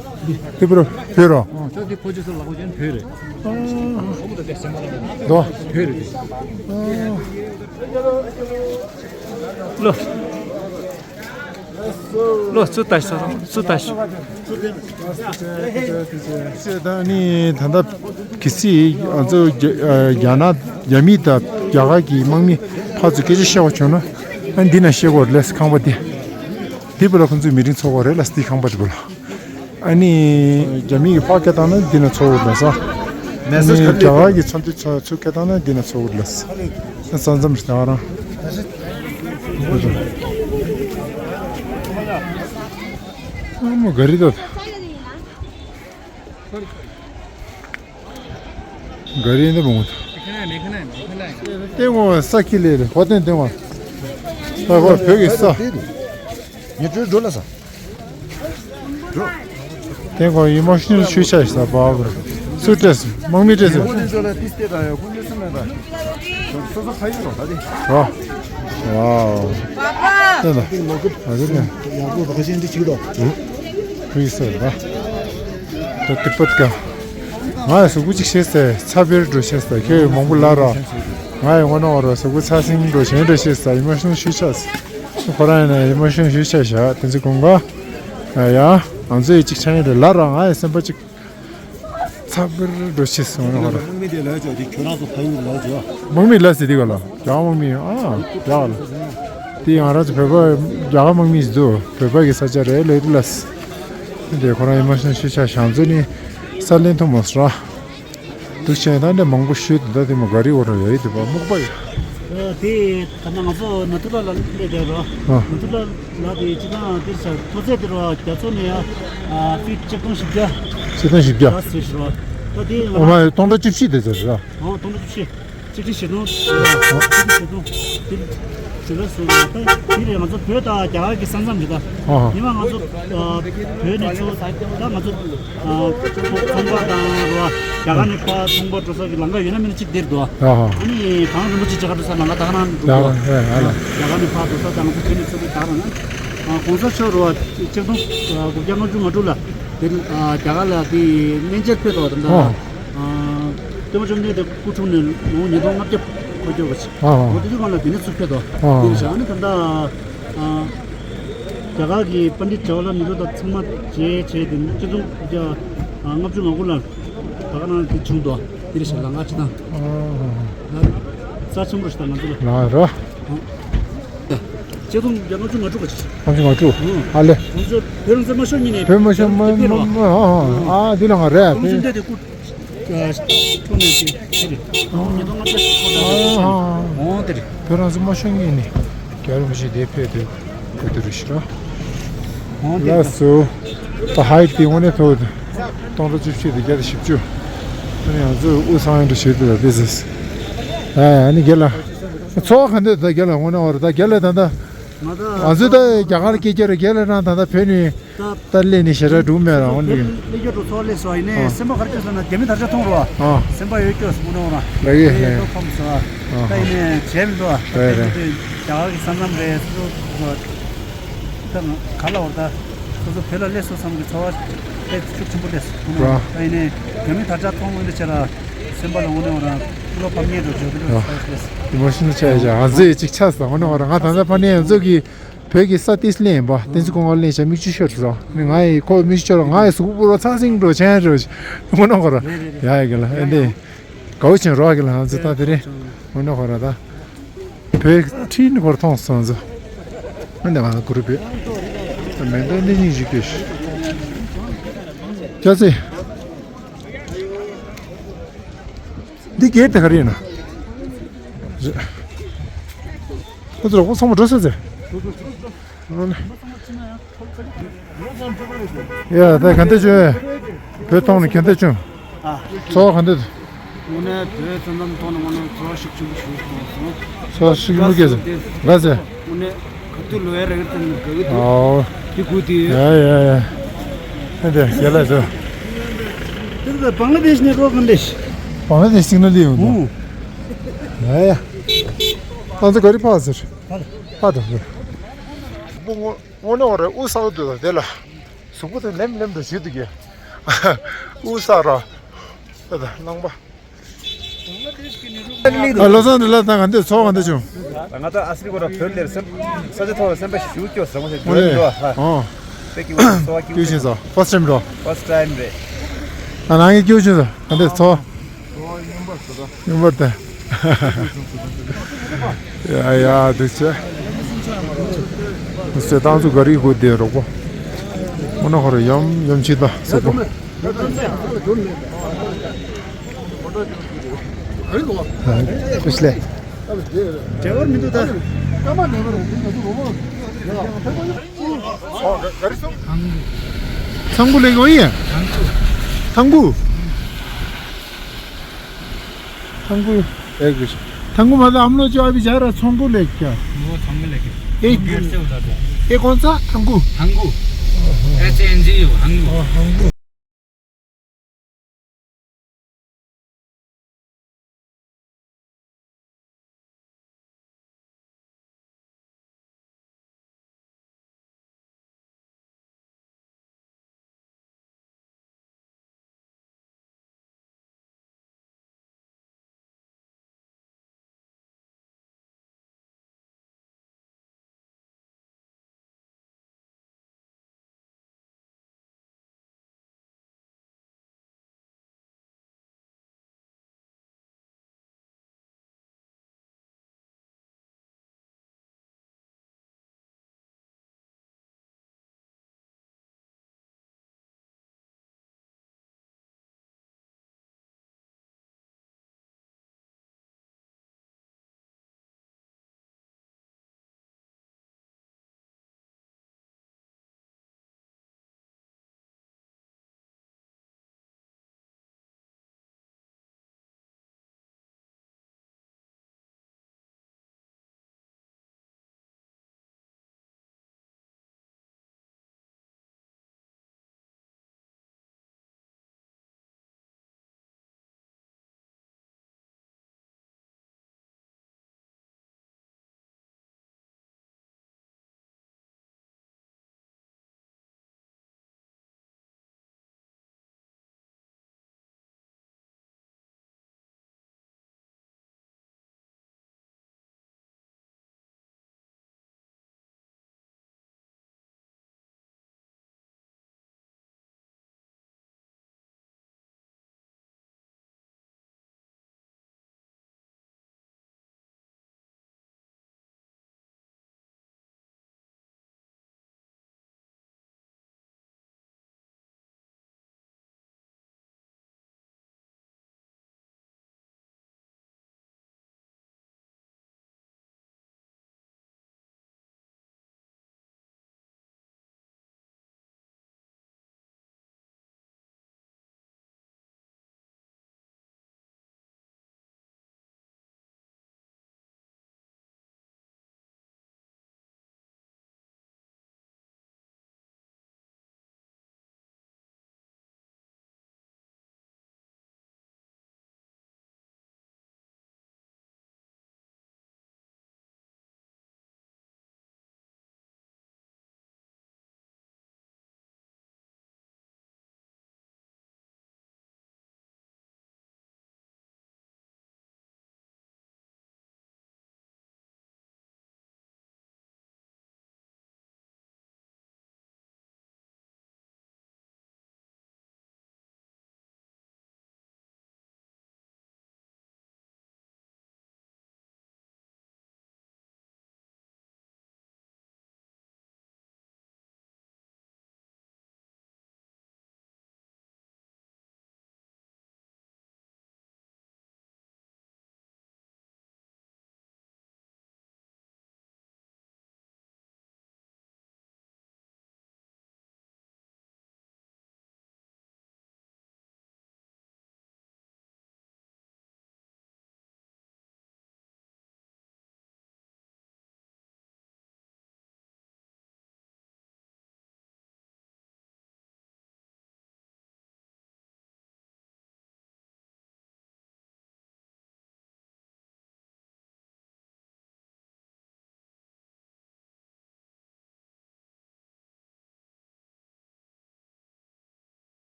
དེ་པོ་ར་བོད་ར། ཨ། ད་དེ་ཕ་ཆོས་ཚོ་ལག་པ་ཅན་བོད་རེད། ཨ། ཁོ་ཚོ་དེ་ཟེ་མ་རང་གོ་དོ། བོད་རེད་དེ། ཨ། ལོ། ལོ་ཚུ་ལྟ་ཤོག་ཚུ་ལྟ་ཤོག་ད་ནི་ད་ལྟ་གི་སི་ང་ཚོ་རྒྱ་རྒྱ་ནག་རྒྱ་མི་དང་རྒྱ་གར་གྱི་དམག་མི་ཕར་ཚུར་སྐད་ཆ་བཤད་པ་བྱུང་ན་ཨ་འདི་ན་བཤད་དགོས་རེད་ལས་ཁང་པ་འདི། འདི་བུ་ལ་ཁོང་ཚོས་མི་རིང་ཚོགས་པ་རེད་ལ་སྟི་ཁང་པ་འདི་བུ་ལ། ཨ་ནི་རྒྱ་མི་གི་ཕ་སྐད་བཏང་ན་འདི་ན་ཚོགས་འོར་ལ་ས། ཨ་ནི་རྒྱ་གར་གི་ཚོགས་འདུ་ཚོགས་ཚུགས་སྐད་བཏང་ན་འདི་ན་ཚོགས་འོར་ལ་ས། ས་མཚམས་རེད་ད་རང་། ཨ་མོ་ག་རི་ད། ག་རི་འདི་མོ་ད། ཏེ་ངོ་ས་ཁི་ལེ་ལེ་ཧོ་ཏན་ཏེ་ངོ་། ད་ཧོ་བོད་ཀྱི་ས། ཉི་དྲོད་འགྲོ་ལ་ས། ཏེ་ངོ་ཡི་མོ་ཤི་ནལ་ཤུལ་ཆ་ཞིག་ས་བ་བུར། སུ་སྤྲད་སོང་དམག་མི་སྤྲད་སོང་། ཧོ་ཏན་ཚོ་ལ་ཏིས་ཏེ་ད་ཡོ་ཁོ་ནི་སུ་མེད་ད། སོ་སོ་ཁ་ཡོད་རོ་ད་དེ། ཧོ། ཝའོ། ཏེ་ད། ཨ་ཟེར་ནས། ཡག་པོ་བ་ཁ་ཤས་འདི་ཆིག་རོ། ཧུ་ཡི་སོ་ད། ད་ཏི་པད་ཀ་ང་ཡི་སུ་གུ་ཅིག་ཤེས་སེ་ཚ་བེར་འགྲོ་ཤེས་སེ་ཁྱོད་ཡི་མང་པོ་ལ་རོ། ང་ཡི་ངོ་ནོ་རོ་སུ་གུ་ཚ་སིང་འགྲོ་ཞེན་འགྲོ་ཤེས་སེ་ཡི་མོ་ཤུང་ཤུ་ཆ་སེ། ཁོ་རང་ཡིན་ན་ཡི་མོ་ཤུང་ཤུ་ཆ་ཤ་ཏེ་ཚི་ཀུང་ག་ཡ་ང་ཚོ་ཡི་ཅིག་ཆ་ཡིན་རེ་ལ་རོ། ང་ཡི་སེམས་པ་ཅིག་ཚ་བེར་འགྲོ་ཤེས་སེ་ངོ་ནོ་རོ། དམག་མི་དེ་ལ་ཅོ་དེ་ཁྱོད་རང་ཚོ་ཕ་ཡུལ་ལ་ཅོ། དམག་མི་ལ་སེ་དེ་ག་ལ་རྒྱ་དམག་མི་ཨ་རྒྱ་ག་ལ། དེ་ང་རང་ཚོ་བོད་པ་རྒྱ་གར་དམག་མི་ཞིག་འདུག་བོད་པ་གི་ས་ཆ་རེད་ལབ་དུས་ལ། དེ་ཁོ་རང་ཡིན་མ་སོང་ཤི་ཆ་ཞང་ཚོ་ནི་ས་ལེན་ཐུབ་མ་སོང་ར། འདུག་བྱས་ད་འདྲ་མང་པོ་ཤོད་དུ་ད་དེ་མོ་ག་རི་བོ་ར་ཡ་ཡི་དུ་བ་སྨུག་པ་ཡ། དེ་ད་ལྟ་ང་ཚོ་ནཱ་ཐུ་ལ་ལ་སླེབས་བསྡད་རོ། ཨ། ནཱ་ཐུ་ལ་ལ་དེ་སྤྱི་བཏང་དེར་ས་མཐོ་ཚད་དེ་རོ་རྒྱ་མཚོ་ནས་ཡ་ཨ་ཕིཊ་ཆིག་སྟོང་བཞི་བརྒྱ། ཆིག་སྟོང་བཞི་བརྒྱ། ད་ཟེར་ཞིག་རོ། ད་དེ་ང་ཨོ་མ་སྟོང་ཕྲག་བཅུ་བཞི་དེ་ཟེར་ར། ཨོ་སྟོང་ཕྲག་བཅུ་བཞི། ཆིག་ཁྲི་བཞི་སྟོང་། ཆིག་ཁྲི་བཞི་སྟོང་། དེ་དེ་ལ་སོང་ད་དེ་རེད་ང་ཚོ་བོད་དང་རྒྱ་གར་གྱི་ས་མཚམས་རེད་ད། ཨ་ཧ། ཉི་མ་ང་ཚོ་ཨ་བོད་ནས་ཚུར་ད་ང་ཚོ་ཨ་ཚོང་པ་དང་རོ་རྒྱ་གར་ནས་ཕར་ཚོང་པ་འགྲོ་ས་གི་ལམ་ཁ་ཡོད་ན་མིན་ན་གཅིག་དེར་འདུག་ཨ་ཧ། ཨ་ནི་གངས་རིན་པོ་ཆེ་ཆེ་ཁ་འགྲོ་ས་ལམ་ཁ་ད་ག་རང་འགྲོ་འདུག་རྒྱ་གར་ནས་ཕར་འགྲོ་ས་ད་ང་ཚོ་བོད་ནས་ཚུར་ད་ག་རང་ན་གོང་ས་མཆོག་རོ་ཆིག་སྟོང་དགུ་བརྒྱ་ལྔ་བཅུ་ང་དྲུག་ལ་དེ་རྒྱ་གར་ལ་དེ་གནས་མཇལ་ཕེབས་དོ་ད་ད། ཨ། སྟོན་པ་བཅོམ་ལྡན་འདས་སྐུ་འཁྲུངས་ནས་ལོ་ངོ་ཉིས་སྟོང་ལྔ་བརྒྱ་འཁོར་གྱི་ཡོད་པ་ཞིག་ཨ། འོ་དེ་དུས་སྒང་ལ་དེ་ནས་ཚུར་ཕེབས་དོ། ཨ། དེ་ནས་བཞག་ནས་ད་ལྟ་ཨ་རྒྱ་གར་གྱི་པཎྜི་ཏ་ཇ་ཝ་ལ་ནེ་རུ་དང་ཚང་མ་མཇལ་བྱས་ཏེ་ཆིག་སྟོང་དགུ་བརྒྱ་ལྔ་བཅུ་ང་དགུ་ལ་ད་ག་ནང་དེ་བྱུང་དོ། དེ་ནས་བཞག་ལམ་ཁ་ཅིག་དང་། ཨ། རྩ་ཆེན་པོ་ཞིག་དང་ང་ཚོ་ལ། ལ་རོ། ཆིག་སྟོང་དགུ་བརྒྱ་ལྔ་བཅུ་ང་དྲུག་ག་ཆིག་ལྔ་བཅུ་ང་དྲུག་ཨ་ལེ། ང་ཚོ་བོད་རང་བཙན་མ་ཤོར་ཉིན་ནས་བོད་མ་ཤོར་མ་དེ་རོ། མ་མ་ཨ་ཨ་ཨ་དེ་ལ་ང་རེད་ཨ་དེ། ཁོང་ཚོ་འདི་དེ་སྐུ་ཁྲུངས་ནས་དེ་དེ་རེད། ཨོ་ཉིས་སྟོང་ལྔ་བརྒྱ་ཞིག་ཁོ་ལ་རེད། ཨོ་དེ་རེད། བོད་རང་བཙན་མ་ཤོར་ཉིན་ནས་རྒྱལ་བ་རིན་པོ་ཆེ་འདིར་ཕེབས་དུས་སྐུ་དེ་རུ་ཞིག་རོ། ཨོ་དེ་ལགས་སོ། ད་ཧའིཊ་དེ་དངོས་གནས་མཐོ་བོ་དེ། སྟོང་ཕྲག་བཅུ་བཞི་དེ་བརྒྱ་དང་བཞི་བཅུ། ཨ་ནི་ང་ཚོ་དབུས་གཙང་ཡང་འདྲ་ཞིག་དེ་ལ་དེ་ཟེར། ཨ་ནི་རྒན་ལགས། ཚོགས་ག་འདོད་ད་རྒན་ལགས་དངོས་གནས་བར་ད་རྒན་ལགས་ད་ལྟ། ང་ཚོ་ད་རྒྱ་གར་སྐད་རྒྱ་ར་རྒན་ལགས་རང་ད་ལྟ་བོད་ནས་ད་ད་སླེབས་ནས་ཞེ་དྲག་འགྲོ་མེད་ར་འོན་ཏེ། སླེབས་རྒྱུ་འགྲོ་ཚོགས་སླེབས་སོང་ཡིན་ནའི་ཨ་སེམས་པ་ག་རེ་སྐྱོ་སོང་ན་རྒྱ་མི་དར་ཆ་མཐོང་རོགས་ཨ། སེམས་པ་ཡོད་སྐྱོ་སོང་ནོ་ར། ལགས་ཡོད་ལགས་ཡོད། ཏོག་ཕམ་སོང་ཨ། ད་ཡིན་ནའི་བྱས་མི་འདུག་ཨ། རེད་རེད། རྒྱ་གར་གྱི་ས་མཚམས་རེད་སོ་སོ་ད་ག་ལ་བར་ད་སོ་སོ་བོད་ལ་སླེབས་སོང་བསམ་གྱི་ཚོར་བ་དཔེ་ཤུགས་ཆེན་པོ་སླེབས་སོང་ཨ། ད་ཡིན་ནའི་རྒྱ་མི་དར་ཆ་མཐོང་འོན་ཏེ་ཆེ་ར་སེམས་པ་ལ་དངོས་གནས་ར་བློ་ཕམ་ཉེས་འགྲོ་བརྗོད་ཀྱི་འདུག་ཨ། ཨི་མོ་ཤི་ནལ་ཆགས་ཡ་ང་ཚོས་ཅིག་ཆགས་སོང་དངོས་གནས་ར་ང་ད་ལྟ་ཕ་ནས་ང་ཚོ་གི་བོད་ཀྱི་ས་ཏིས་ལེན་པ་བསྟན་འཛིན་ཀུན་དགའ་ལེན་བྱ་མིག་ཆུ་ཤོར་སོང་། ནི་ང་ཡི་ཁོ་མིག་ཆུ་ཤོར་ང་ཡི་གཟུགས་པོ་རོ་ཚང་སིང་འགྲོ་ཆེན་རོ་ཞིག་དངོས་གནས་ཁོ་ར་ཡ་ཡི་གི་ལ་ཨེ་འདི་དགའ་བོ་ཆེན་རོ་གི་ལ་ང་ཚོ་ད་དེ་རིང་དངོས་གནས་ཁོ་ར་ད་བོད་ཁྲིད་ནི་ཁོ་ར་མཐོང་སོང་ཚོ། ཨ་འདི་ང་ཚོ་གུ་རུ་བོད་མེ་མདའ་འདི་གཉིས་ཞིག་སྐྱོད་ཤིག་ཁྱོད་ཚེ། འདི་སྒེར་དེ་ག་རེ་ཡིན་ན། ཁོ་ཚོ་ལ་ཁོ་ཚང་མ་འགྲོ་ཟེར་ཟེར། ཡ་ད་ག་འདྲ་བྱུང་། བོད་ཐོག་ནས་ག་འདྲ་བྱུང་། ཨ། ཚོར་བ་ག་འདྲ། དངོས་གནས་བོད་བཙན་འཛུལ་ཐོག་ནས་དངོས་གནས་ཚོར་བ་ཤུགས་ཆེན་པོ་བྱུང་སོང་། ཚོར་བ་ཤུགས་ཆེན་པོ་སྐྱེས་སོང་། དགའ་ཟེར། དངོས་གནས། ག་དུས་ལོ་ཡ་རེ་རེ་དང་ག་གི་དུས། ཨོ། དེ་གུ་དེ་ཡོད། ཡ་ཡ་ཡ། ཨ་འདྲ་རྒྱལ་ལ་ཚོ། དེ་ད་བང་ལ་དེཤ་ནས་རོགས་གང་དེཤ། བང་ལ་དེཤ་སིག་ནལ་དེ་ཡོད་འདུག་ཨུ། ཡ་ཡ། ང་ཚོ་ག་རེ་ཕར་ཟེར། ཕར་དང་ཕར། དངོས་གནས་འོ་རེད་དབུ་ས་འོ་དུ་དང་དེ་ལ། གཟུགས་པོ་དེ་ལེམ་ལེམ་དུ་ཞུ་དུ་གི། དབུ་ས་ར། ད་ད་ནང་པ། ཨ་ལོ་སང་འདི་ལ་ད་ག་འདི་ཚོགས་ག་འདི་བྱུང་། ང་ད་ཨ་སི་རི་གོ་ར་བོད་ལེར་སེམས་ས་ཆ་ཐོག་ལ་སེམས་པ་ཞུ་སྐྱོ་ཟེར་མོ་ཟེར་ཨོ་ལེ། ཨོ། དཔེ་སྐྱིད་པོ་སོ་བ་སྐྱིད་པོ་སྐྱིད་ཤིང་ས་ཕར་སི་ཊེམ་འགྲོ། ཕར་སི་ཊེམ་རེད། ཨ་ནང་གི་སྐྱིད་ཤིང་ས་ག་འདི་ཚོགས། ཡོང་བར་ད། ཡ་ཡ་འདུག་ཆེ། སེ་ཏང་ཚུ་ག་རི་གུ་དེ་རོགས་པོ། ཨོ་ན་ཧོ་ར་ཡམ་ཡམ་ཆི་ད་སོག་པོ། ཁུ་སི་ལེ། འབྲེལ་བར་མི་འདུག་ད། ཚང་གུ་ལེགས་འོ་ཡ། ཚང་གུ། ཚང་གུ། ཚང་གུ་མ་ད་ཨམ་ལོ་ཅོ་ཨ་བི་ཇ་ར་ཚང་གུ་ལེགས་ཀྱ། वो छांगु लेके। ए छांगु। ए कौन सा? Changu. Changu. H A N G U, Changu.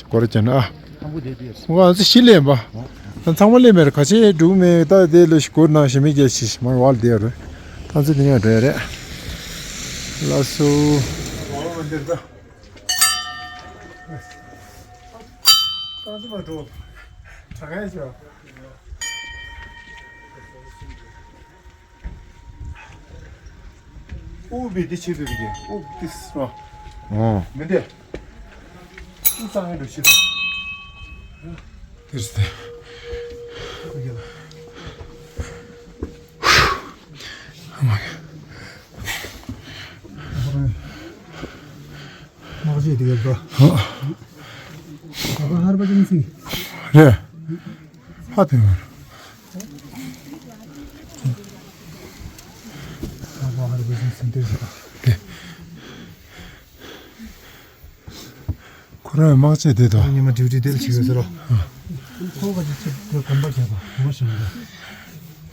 སྐོར་ཅན་ཨ། ཁམ་བུ་དེ་དེ། ང་ཚོ་ཤི་ལེན་པ། ཚང་མ་ལེན་མེད་ར་ཁ་ཆེ་འགྲུག་མེད་ད་དེ་ལོ་ཤི་སྐོར་ནང་ཞི་མི་རྒྱལ་ཤི་མ་ཝལ་དེ་རེད། ད་ཚོ་དེ་ཡང་འགྲོ་ཡ་རེད། ལགས་སོ། ད་ཚོ་མ་འགྲོ། དྲག་ཡ་ཆེ་བ། ཨུ་བི་དེ་ཆེ་བི་གི་ཨུ་དེ་སོ། ཨོ། མི་དེ། ཨུ་ཙང་ངེ་འགྲོ་ཆེ་བི། དེ་སྟེ། ཨ་མ་གི། དམག་ཆས་དེ་ཡོད་པ། ཧ། ཧར་པ་ཅན་སིང་། རེད། ཧ་དེ་མ། ཧར་པ་ཧར་པ་ཅན་སིང་དེ་ཡོད་པ། ཁོ་རང་དམག་ཆས་དེ་དང་། ཉི་མ་ཌིའུ་ཊི་དེ་ལ་བྱེད་ཡོད་ཟེར་རོ། ཁོ་ག་ཅིག་ཆེ་དེ་གོམ་པ་རྒྱབ་པ་གོམ་པ་བཞག་འདུག་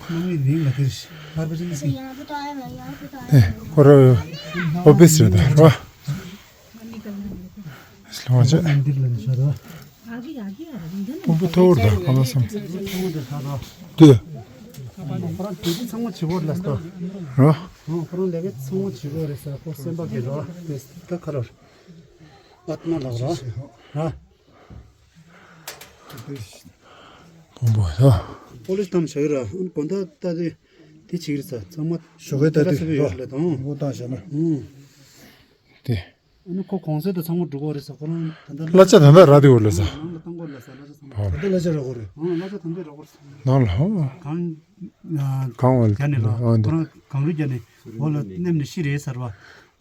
ཁོ་མི་མིང་ལ་དེ་ཧར་པ་ཅན་སིང་། དེ་ཁོ་རང་ཨོ་ཕི་སི་རེད་ད་རོ། སློང་བྱས། ཕུང་པོ་ཐོར་དང་གང་ལ་སོང་། དུ། ཁོ་རང་དེ་ཚང་མ་བྱེད་དགོས་ལ་སྟོ། རོ། ཁོ་རང་ལས་ཀ་ཚང་མ་བྱེད་དགོས་རེད་ཟེར་ཁོ་སེམས་པ་གི་རོ། དེ་ད་ཁ་རོ། ཨ་ཏི་མ་ལགས་རོ། ར། ཕུང་པོ་ད། པོ་ལིས་དམ་བཞག་གི་ར་ཨ་ནི་དགོན་ད་ལྟ་དེ་དེ་བྱེད་ཀྱི་རེད་ཟེར་ཚང་མ། ཞོགས་ཀས་ལྟ་དུས་རོ། ཡོད་ལ་དང་། ཕུང་པོ་བཏང་བཞག་ན། ཨུང་། དེ། ཨ་ནི་ཁོ་གོང་གསལ་དུ་ཚང་མ་འགྲོ་གི་རེད་ཟེར་ཁོ་རང་ད་ལྟ་གླ་ཆ་ད་ལྟ་རག་དེ་འོ་ལ་ཟེར། ནང་ལ་བཏང་གི་རེད་ཟེར་གླ་ཆ་ཚང་མ། ད་ལྟ་གླ་ཆ་རག་གི་རེད། ཨང་གླ་ཆ་ད་ལྟ་རག་གི་རེད། ནང་ལ་ཧོ། གང་ཨ་གང་བ་རྒྱ་ནས་ལ་ཨང་ཁོ་རང་གངས་རི་རྒྱ་ནས་འོ་ལ་མནན་ནས་ཤི་རེད་ཟེར་བ། ཨ་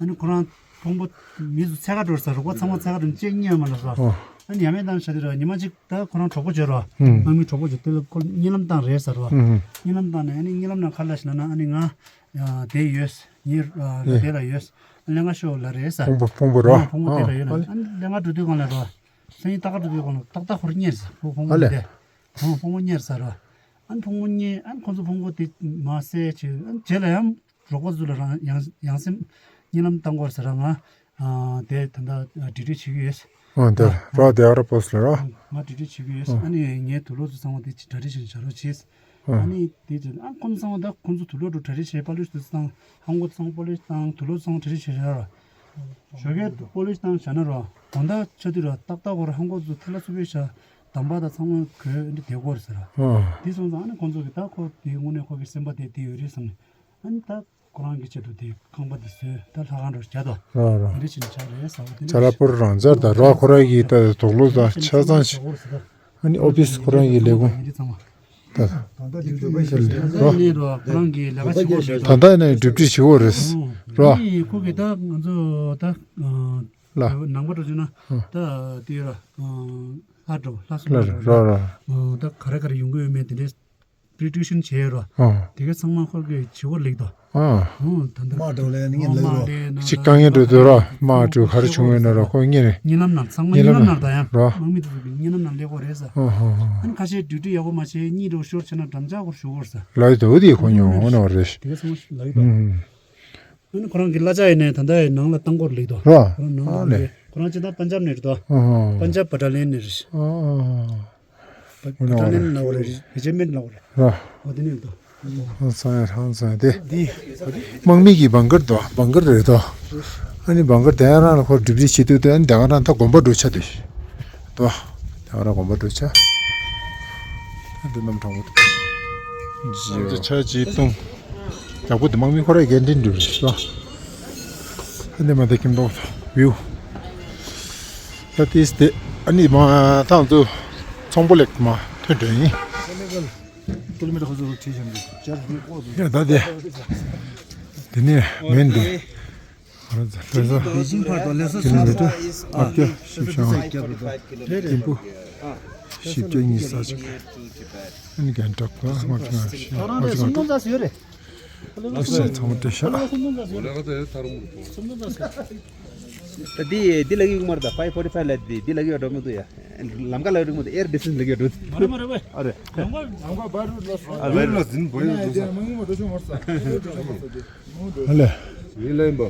ནི་ཁོ་རང་ཕུང་པོ་མི་ཚོ་འཚོལ་ག་འགྲོ་ཟེར་རོགས་པ་ཚང་མ་འཚོལ་ག་འགྲོ་ཅེས་རྙེད་མ་ལ་ཟེར། ཨོ། ཨ་ནི་ཡ་མེད་དང་བྱ་དེ་ར་ཉི་མ་གཅིག་ད་ཁོ་རང་གྲོགས་པོ་བྱོས་རོ། ཨང་། དམག་མི་གྲོགས་པོ་བྱོས་དེ་ལ་ཁོ་གཉིད་ལམ་བཏང་རེད་ཟེར་བ། ཨང་། གཉིད་ལམ་བཏང་ནས་ཨ་ནི་གཉིད་ལམ་ནང་ག་ལ་ཞིག་ལ་ན་ཨ་ནི་ང་ཨ་དེ་ཡོད། ངའི་ཨ་ཨེ། དེ་ལ་ཡོད། ལྷན་ཁ་ཤོག་ལ་རེད་ས། ཕུང་པོ་ཕུང་པོ་རོ། ཕུང་པོ་དེ་ལ་ཡོད་ན་ཨ་ལྷན་ཁ་འགྲོ་དུས་གང་ལ་རོ། སང་ཉིན་ལྟ་ག་འགྲོ་དུས་གང་ལ་ཏག་ཏག་ཧོར་གཉེར་ས། ཕུང་ཕུང་པོ་དེ། ཨ་ཕུང་པོ་གཉེར་ས་རོ། ཨ་ཕུང་པོ་གཉེར་ཨ་ཁོ་ཚོ་ཕུང་པོ་དེ་མ་བསད་ཆེ་ཨ་རྗེས་ལ་ཡང་རོགས་པ་ཚོ་ལ་རང་ཡང་ཡང་སེམས་གཉིད་ལམ་བཏང་དགོས་ས་ར་ང་དེ་ད་ལྟ་འབྲེལ་འདྲིས་བྱེད་ཀྱི་ཡོད། ཨ་དེ་རོ་དེ་ཨ་ར་པོ་སི་ལ་རོ། ང་འབྲེལ་འདྲིས་བྱེད་ཀྱི་ཡོད། ཨ་ནི་ངའི་དུག་ལོག་ཚོ་ཚང་མ་དེ་གྲ་སྒྲིག་བྱེད་བྱ་རོགས་བྱེད། ཨ་ནི་དེ་རྗེས་ཨ་ཁོང་ཚང་མ་ད་ཁོང་ཚོ་དུག་ལོག་འགྲོ་གྲ་སྒྲིག་བྱས་པ་ལུས་དུ་བཏང་ཧང་གོ་ཚང་པོ་ལུས་བཏང་དུག་ལོག་ཚང་གྲ་སྒྲིག་བྱས་བཞག་ར། ཞོགས་ཀས་པོ་ལུས་བཏང་བཞག་ན་ར་དགོང་དག་ཆ་དུས་ར་ཏག་ཏག་གོ་ར་ཧང་གོ་ཚོ་ཐི་ལ་སུ་པའི་ཤ་དམ་པ་དང་ཚང་མ་གོས་འདི་དེ་གོ་ར་ཟེར་ར། དེ་སོང་ཙང་ཨ་ནི་ཁོང་ཚོ་གི་ད་ཁོ་དེའི་དངོས་གནས་ཁོ་གི་སེམས་པ་དེ་དེ་ཡོད་རེད་བསམ་ནས་ཨ་ནི་ད་ཁོ་རང་གི་ཆེད་དུ་དེ་ཁང་པ་དེ་བཟོས་ད་ལྷ་ཁང་ར་བརྒྱ་དོ་ར་ར་འདི་ཕྱིན་ཆ་རེད་ཟེར་བ་དེ་ཅ་ལག་པོར་རང་ཚར་དང་ར་ཁོ་ར་གི་ད་དུག་ལོག་དང་ཆ་ཚང་ཞིག་ཨ་ནི་ཨོ་ཕིས་ཁོ་རང་གི་ལས་ཁུངས། ད་ད་ལྟ་ནས་རོ་ཁོ་རང་གི་ལས་ཀ་བྱེད་དགོས་རེད། ད་ལྟ་ནས་སྒྲུབ་སྒྲིག་བྱེད་དགོས་རེད་རོ། ཨ་ནི་ཁོ་གིས་ད་ང་ཚོ་ད་ལ་ནང་པ་འགྲོ་བྱུང་ན་ད་དེ་ར་ལྷ་འགྲོ་ལྷ་སུ་ལ་འགྲོ་རོ་རོ། ད་ག་རེ་ག་རེ་ཡོང་གི་ཡོད་མེད་དེ་འདྲས་པི་རི་ཊི་ཤན་བྱས་རོ། དེ་ག་ཚང་མ་ཁོ་གིས་བྱེད་དགོས་ལེགས་དོ། ཨ། ཨོ་ད་འདི། དམག་འགྲོ་ལས་ངན་ལེགས་རོ། ཅིག་དཀའ་ངལ་འགྲོ་དུས་རོ་དམག་འགྲོ་ག་རེ་བྱུང་ཡོད་ན་རོ་ཁོ་ངེད་རེད། ཉེ་ལམ་ནར་ཚང་མ་ཉེ་ལམ་ནར་ད་ཡང་རོ། དམག་མི་དེ་ཚོ་གི་ཉེ་ལམ་ནར་སླེབས་དགོས་རེད་ས། ཨོ་ཧོ་ཧོ། ཨ་ནི་ཁ་ཤས་ཌིའུ་ཊི་ཡག་པོ་མ་བྱས་གཉིད་འགྲོ་ཤོར་བྱས་ན་འགྲམ་ལྕག་སྐོར་ཞུ་དགོས་ས། ལ་ཡི་དོ་དེ་ཁོ་ཉོ་འོ་ན་རེད། དེ་ག་ཚང་མ་ལ་ཡི་དོ། ཨ་ནི་ཁོ་རང་གི་གླ་ཆ་ཡིན་ནའི་ད་ལྟ་ཡི་ནང་ལ་བཏང་དགོས་ལེགས་དོ། རོ། ཁོ་རང་ནང་ལ་ཨ་ལེ། ཁོ་རང་ཅི་ད་པན་ཇབ་ནས་རེད་དོ། ཨོ་ཧོ་ཧོ། པན་ཇབ་བ་ཊ་ལི་ཡན་ནས་རེད། ཨོ་ཧོ་ཧོ། བ་ཊ་ལི་ཡན་ལ་འོ་རེད་རེ་ཇི་མེན་ལ་འོ་རེད། ར། འོ་དེ་ནས་འདུག་ཧང་སང་ཡ་ཧང་སང་ཡ་དེ། དེ། དམག་མི་གི་བང་ཀར་དོ་བང་ཀར་རེད་དོ། ཨ་ནི་བང་ཀར་དེ་ཡང་རང་ལ་ཁོ་སྒྲུབ་བྱེད་བྱེད་དུས་དེ་ཨ་ནི་དེ་ག་རང་ད་དགོན་པ་འགྲོ་ཆ་དུས། དོ། དེ་ག་རང་དགོན་པ་འགྲོ་ཆ། ཨ་འདི་རྣམ་གྲངས་པོ་དེ། ཇི་ཆ་ཇི་གཏོང་། ཡག་པོ་དེ་དམག་མི་ཁོ་ར་འགན་འདྲེན་འགྲུབ་རེད་དོ། ཨ་འདི་མ་དེ་ཀིམ་ཏོག་བིའུ། ད་ཏིས་དེ་ཨ་ནི་མ་ཐང་དུ་ཚོང་པོ་ལེགས་མ་ཐོན་འདྲ་ཡིན། ཡ་ད་དེ་དེ་ནས་མེན་འདུག་ལེ་ས་པེ་ཅིང་བར་དུ་ལེ་ས་སོ་སོ་ཨ་བརྒྱ་བཞི་བཅུ་ང་། ཐིམ་ཕུ་བཞི་བརྒྱ་ཉི་ཤུ་རྩ་གཅིག་ཨ་ནི་རྒན་བྲག་པ་ལྔ་བཅུ་ང་བཞི་ལྔ་བཅུ་ང་དྲུག་ཨ་ཚང་མ་སྤྲད་ཤག་ད་འདི་འདི་ལ་གི་ཡོད་མ་རེད་ད། ཕའི་ཕོར་ཊི་ཕའི་ལ་འདི་འདི་ལ་གི་ཡོད་འགྲོ་མི་འདུག་ཡ། ལམ་ཁ་ལ་རིང་མོ་དེ་ཨེར་ཌི་སི་ཊན་སི་ལ་གི་ཡོད་འགྲོ། མ་རེད་མ་རེད་ཝེ། ཨ་རེད། ལམ་ཁ་ལམ་ཁ་བར་རུ་ལ་སོ། ཨ་རེད་ལ་འཛིན་པོ་ཡོད་འདུག་ས། ཨ་ལེ། ཡིན་ལེ་འབོ།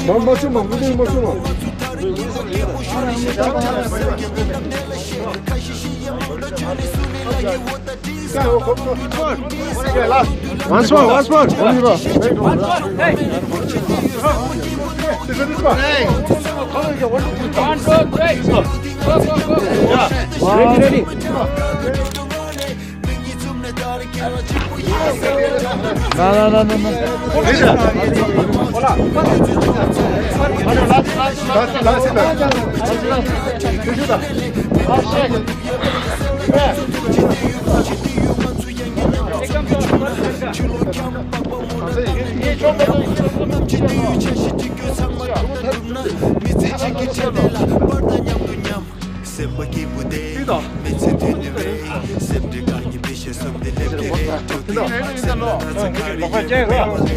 མ་མ་ཆུ་མ་མུ་ཏིག་མ་ཆུ་མ། Once more, once more. One, two, three. Go, go, go. Ready, ready. No, no, no, no, no.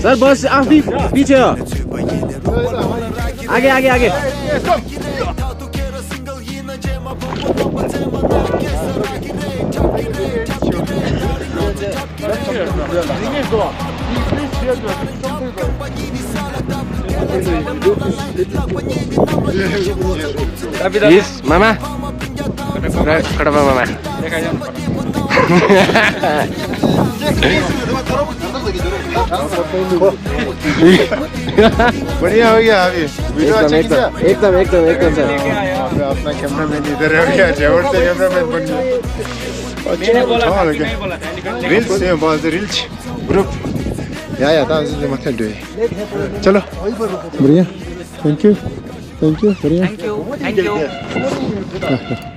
Sir, बस आफै पछि हो। आगे, आगे, आगे। Yes, मामा। कडपा मामा। बढ़िया हो गया अभी। वीडियो एकदम, अच्छा एकदम, खींचा? एकदम, एकदम, एकदम, सर। अपना कैमरामैन इधर है भैया, जयपुर से कैमरामैन बन गया। अच्छा, मैंने बोला था, हाँ, मैंने बोला था, रील्स है, बस रील्स। ग्रुप। या, या, था, इसलिए मत हटो। चलो। बढ़िया। Thank you. Thank you. बढ़िया। Thank you. Thank you.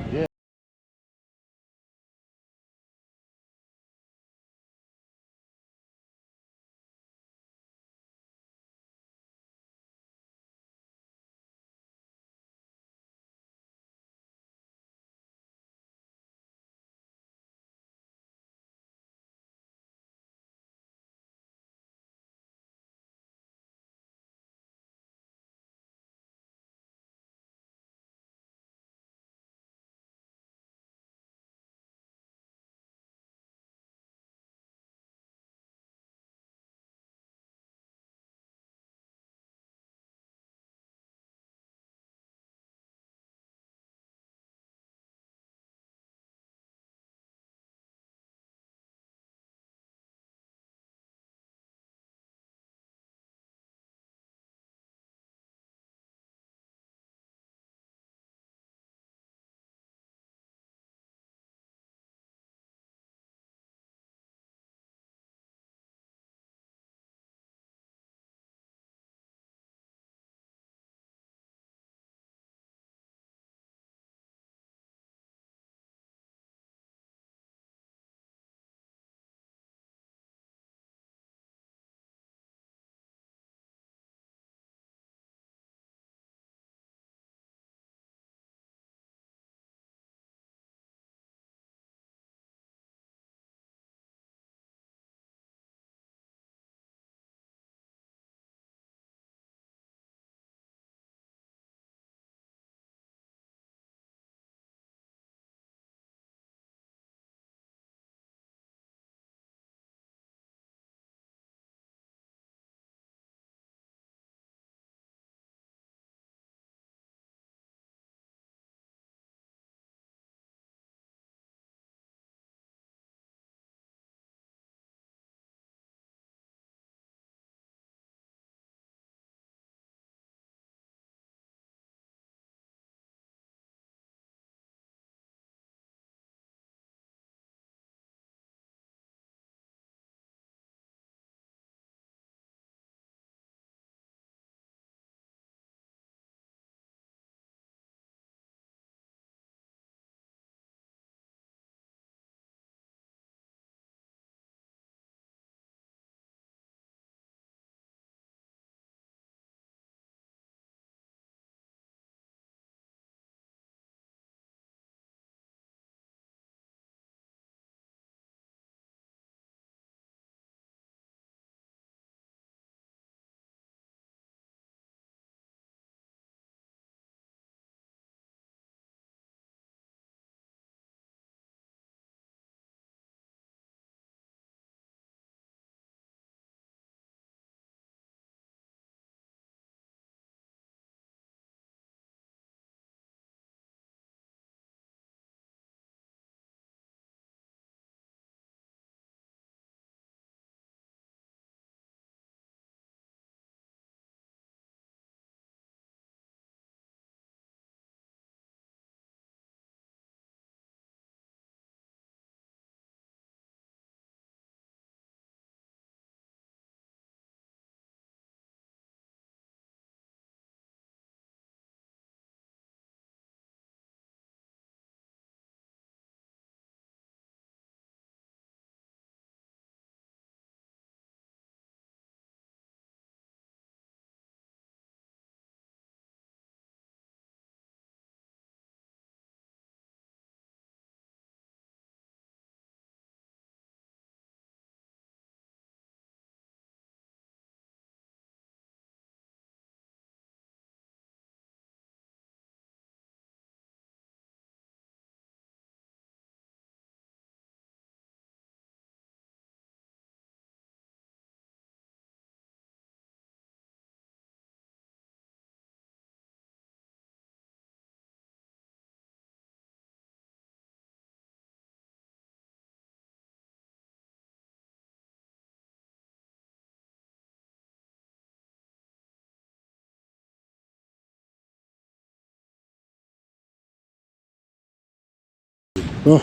ཨོ།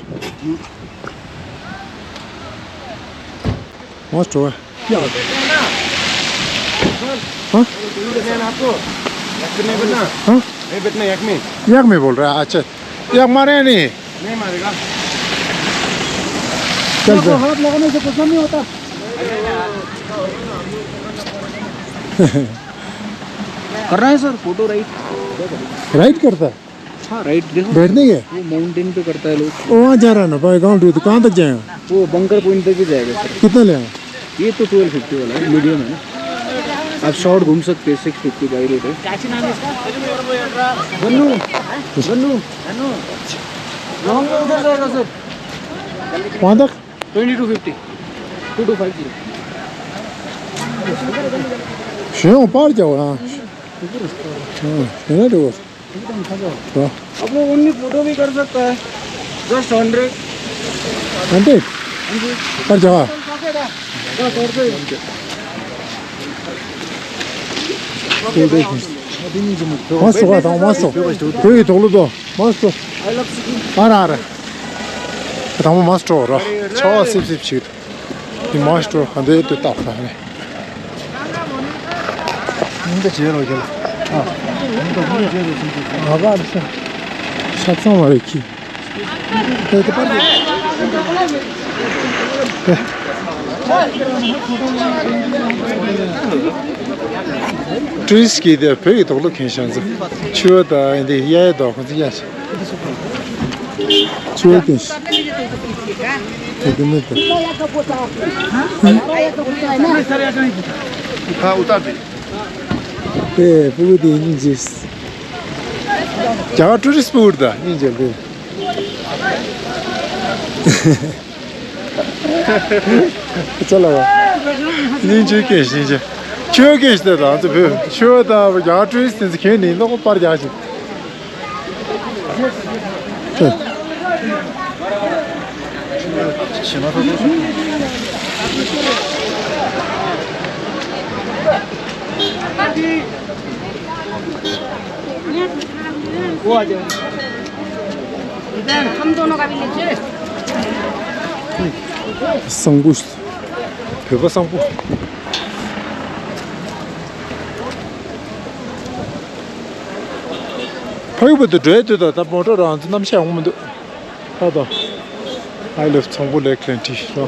ཨོ་ཙོ། ཡ། ཧ། ཧ། ཡག་མེད་བོལ་ར་ཨ་ཅེ། ཡག་མ་རེད་ནི། चल बे। हाथ लगाने से कुछ नहीं होता। कर रहे हैं सर, फोटो राइट। राइट करता है? हाँ, राइट देखो। बैठने के? वो माउंटेन पे करता है लोग। वो वहाँ जा रहा है ना भाई, गाँव टू, तो कहाँ तक जाएगा? वो बंकर पॉइंट तक ही जाएगा सर। कितना लेगा? ये तो ट्वेल्व फिफ्टी वाला है, मीडियम है ना। आप शॉर्ट घूम सकते हैं, सिक्स फिफ्टी बाई रोड है। गन्नू, गन्नू, गन्नू। वहाँ तक? Twenty two fifty, two two five zero. श्यों पार जाओ ना। हाँ, है ना, देखो। तो आप लोग उनकी फोटो भी कर सकता है, जस्ट हंड्रेड। हंड्रेड? हाँ जी। पर जावा। बस और कोई। मास्टर का था, मास्टर। कोई तो लो तो, मास्टर। आ रहा, आ रहा। था मास्टर हो रहा। छवा सिप सिप शीट। ཉི་མ་ཤོ་ག་འདྲའི་དུས་རྟག་ལ་ནི། ཉིན་ད་བྱེད་རོགས་བྱེད་ལ། ཨ། ཉིན་ད་ཉིན་བྱེད་རོགས་བྱེད་ཀྱི། ཨ་ཕ་ལ་ཤ། ཤ་ཚང་བ་རེ་ཁྱི། དེ་དེ་པར་དེ། ཀྲིས་ཀྱིས་དེ་བོད་ཀྱི་དོགས་སློབ་མཁན་ཤང་ཚོ། ཆུ་བོ་དང་འདི་གཡའ་ཡོད་དོ་ཁོང་ཚོ་གཡའ་ཤི། ཆུ་བོ་ཀུན་ཤི། དེ་དེ་མེད་དེ། ཁ་འུ་ཏར་དེ། དེ་ཕྲུ་གུ་དེ་སྙིང་རྗེ། རྒྱ་གར་ཊུ་རི་སི་ཕྲུ་གུ་དང་སྙིང་རྗེ་དེ། ཅ་ལག་པ། སྙིང་རྗེ་སྐྱེས་སྙིང་རྗེ། ཆོས་སྐྱེས་ཞིག་དང་ཚོ་བོད་ཆོས་དང་རྒྱ་ཀྲུའི་སེམས་ཚེ་ཁྱོད་ནི་ནོག་པར་རྒྱག་ཞིག हम दोनों का भी लीजिए। སང་ཕོ། བོད་པ་སང་ཕོ། ཕ་ཡུལ་བར་དུ་འགྲོ་ཡ་དུས་ད་ལྟ་མོ་ཊ་རང་ཚོ་གནམ་གཤིས་འོང་མི་འདུག་ད་དོ། I love Tsangpo Lake Clan Tea རོ།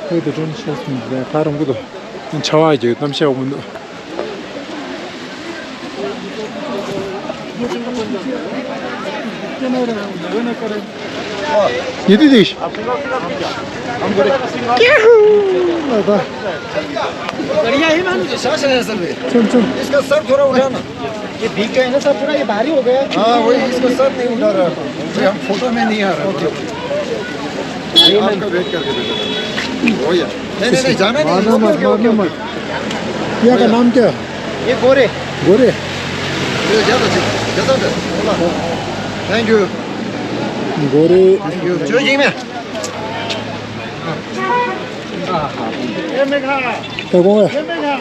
ཕ་ཡུལ་དུ་ཀྲོན་ཤེས་མི་འདུག་ད་རང་གི་དོ། ཆར་པ་རྒྱག་གནམ་གཤིས་འོང་མི་འདུག ये दीदी। बढ़िया ही मान। इसका सर थोड़ा उठाना। ये भीग गए ना सर, थोड़ा ये भारी हो गया। हाँ, वही, इसका सर नहीं उठा रहा। अरे, हम फोटो में नहीं आ रहा। आपका वेट करके बैठे थे। वही है। नहीं, नहीं, नहीं, जाना नहीं। मारना मत, मारना मत। भैया का नाम क्या है? ये गोरे। गोरे? ये ज्यादा अच्छे। ज्यादा दे। Thank you. गोरे। Thank you. चलो जी मैं। ये मेघा। क्या कौन है? ये मेघा।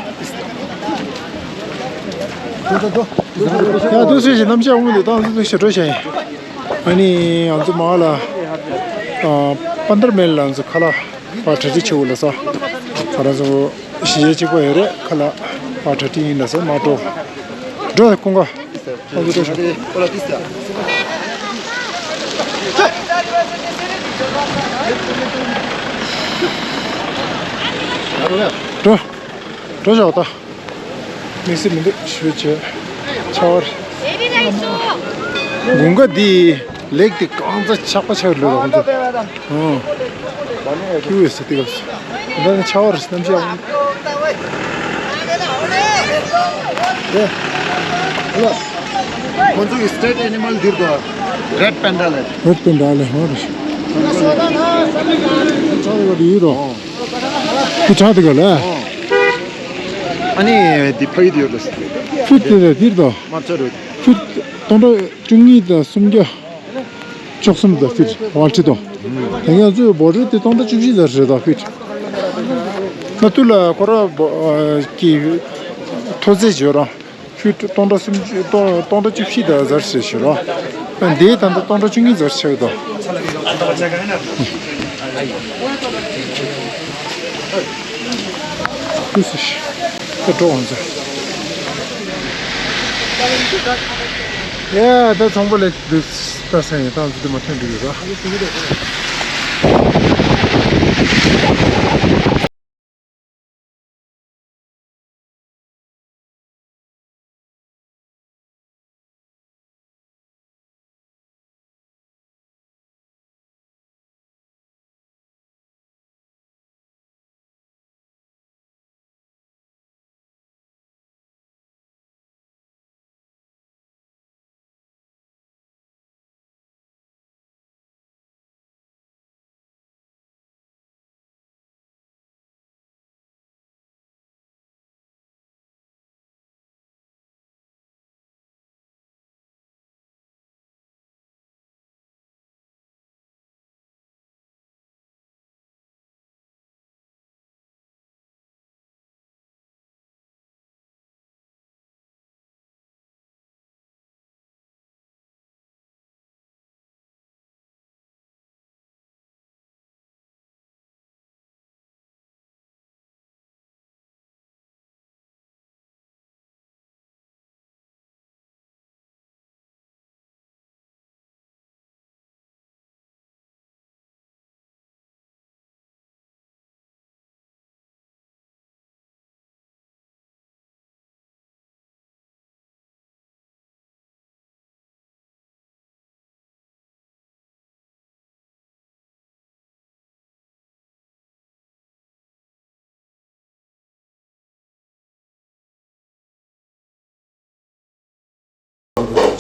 ཡ་དུས་ཚོད་ཀྱི་གནམ་གཤིས་འོང་མི་འདུག་ད་དུས་ཚོད་ཞེ་དྲག་ཤར་ཡིན། ཨ་ནི་ང་ཚོ་མ་ལ་པན་དར་མེལ་ལ་ང་ཚོ་ཁ་ལག་པར་ཊི་ཆེ་བོ་ལ་ས། ཁ་ལག་ཚོ་གཞི་རྒྱ་གཅིག་པ་ཡོད་རེད། ཁ་ལག་པར་ཊི་ཡིན་ལ་ས་མ་འགྲོ། འགྲོ་ཁོང་ག་ཁོང་ཚོ་འགྲོ་ཤོག་འགྲོ། འགྲོ་ཤོག་ད། དམིགས་བསལ་མི་འདུག་ཞུ་བྱས། ཆར་པ་རེད། དགུན་ཁ་འདི་ལེགས་ཏེ་གང་ཚ་ཆགས་པ་ཆགས་ལོས་རོགས་འདུག་ཨང་། ཁྱི་འོད་ཟེར་ཏེ་ག་ལ་སོང་། ད་ནི་ཆར་པ་རེད་གནམ་གཤིས་ཨང་། ཁོ་ཚོ་གི་སི་ཊེཊ་ཨེ་ནི་མལ་འདིར་དོ། རེཌ་པན་ཌ་ལེ། རེཌ་པན་ཌ་ལེ་ཧོ་རེད། ཆར་པ་འདི་ཡོད་རོ། ཁྱི་ཁྲག་དེ་ག་ལ། ཨ་ནི་འདི་ཕ་ཡི་དེ་ཡོད་རེད། ཕིཊ་དེ་རེད་འདིར་དོ། མ་ཚ་རེད། ཕིཊ་སྟོང་ཕྲག་བཅུ་གཉིས་དང་སུམ་བརྒྱ། བཅུ་གསུམ་དང་ཕིཊ་ཝལ་ཊི་དང་། དེ་ཡང་ཚོའི་བོ་ཊི་དེ་སྟོང་ཕྲག་བཅུ་བཞི་ཙམ་རེད་དང་ཕིཊ། ང་ཐུག་ལ་ཁོ་ར་གི་མཐོ་ཚད་བརྗོད་རང་ཕིཊ་སྟོང་ཕྲག་སུམ་ཅུ་སྟོང་སྟོང་ཕྲག་བཅུ་བཞི་དང་ཙམ་ཞིག་བརྗོད་རང་། འདིའི་ད་ལྟ་སྟོང་ཕྲག་བཅུ་གཉིས་ཙམ་ཆགས་འདུག་ཏུ་སི་ཤི་ད་འགྲོ་འོང་ཚེ། ཡ་ད་ཚོང་པ་ལས་འདི་ལྟ་ས་ཡིན་ད་འདི་མ་ཐོན་འགྲིག་ཡོད་ར།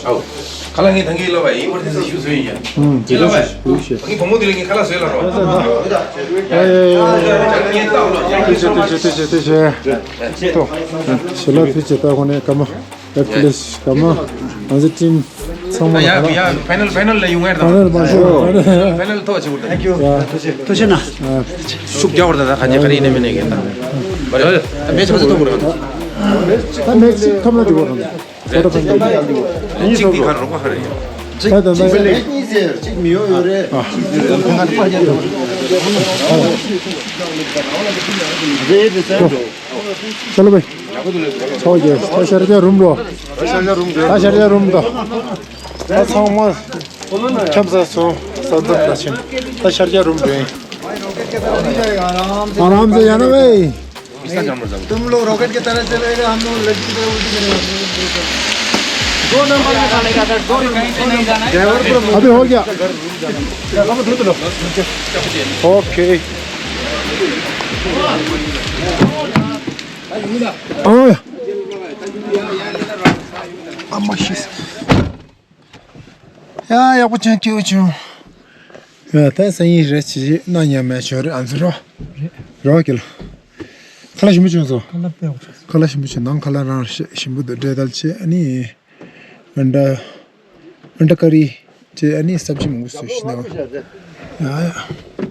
ཨའོ། ཁ་ལག་ངས་ཐང་གི་ལབ་པ་ཡིན་པར་དེ་ཚོ་ཞུ་སོ་ཡིན་ཡ། ཨུམ། ཡིན་ལབ་པ་ཡིན། ངའི་བུ་མོ་དེ་ལ་ངས་ཁ་ལག་བཟོས་ལ་རོགས། ཨ་ཡ་ཡ་ཡ། ངས་ལྟ་ལོ། ཏེ་ཅེ་ཏེ་ཅེ་ཏེ་ཅེ་ཏེ་ཅེ། ཏོ། ཞེ་ལ་ཕི་ཅེ་ཏ་ཁོ་ནས་ཀ་མ། ཨེ་ཕི་ལེ་ཤི་ཀ་མ། ང་ཚོ་ཊིམ་ཚང་མ་ཡ་ལ་ཡ་ཕེ་ནལ་ཕེ་ནལ་ལ་ཡོང་ངེར་དང་། ཕེ་ནལ་མ་ཤོར། ཕེ་ནལ་ཐོག་ཆེ་བོ་དང་། ཐུགས་རྗེ་ཆེ་ན། ཤུགས་རྒྱག་བར་ད་ད་ག་ཉེ་ག་རེ་ཡིན་ནའི་མིན་ནའི་གི་ད། ད་མེ་ཆ་ཚ་ཐོག་གོ་རེད། ད་མེ་ཆ་ཐོག་ན་འགྲིག་གོ་རེད། ད་ད་ཕན་ཐོགས། གཅིག་དེ་ག་རོགས་པ་ག་རེ་ཡོད། ད་ད་ད་གཉིས་ཟེར་གཅིག་མི་ཡོང་ཡོད་རེད། ཨ། རེད་རེད་ཟེར་འགྲོ། ཅ་ལོ་བེ། ཚོགས་ཀྱི་ད་ཤར་རྒྱག་རུམ་འགྲོ། ད་ཤར་རྒྱག་རུམ་འགྲོ། ད་ཚང་མ་འཁྱམ་ས་སོང་ས་འཛོམས་ད་ཕྱིན། ད་ཤར་རྒྱག་རུམ་འགྲོ་ཡིན། आराम से जाना भाई। तुम लोग रॉकेट की तरह चलेगा, हम लोग लड़की की तरह उल्टी करेंगे। दो नंबर में डालेगा सर, दो नंबर में नहीं जाना है। अभी हो गया। ओके। ཨ་མ་ཤི། ཡ་ཡག་པོ་བྱུང་སྐྱིད་པོ་བྱུང་། ཡ་ད་སང་ཉིན་རེ་ཅི་ཞིག་གནང་ཉན་མེད་བྱོས་རེད་ཨ་ཚོ་རོ། རོ་ཀི་ལ། ཁ་ལག་ཞིམ་པོ་བྱུང་སོང་། ཁ་ལག་དཔེ་ཡག་པོ་བྱུང་སོང་། ཁ་ལག་ཞིམ་པོ་བྱུང་། ནང་ཁ་ལག་རང་ཞིམ་པོ་འདུག་འབྲས་དལ་ཆེ། ཨ་ནི་ཨན་ཌ་ཨན་ཌ་ཀ་རི་ཆེ། ཨ་ནི་སབ་ཇི་མང་པོ་བཟོས་ཤིག་ན། ཡ་ཡ།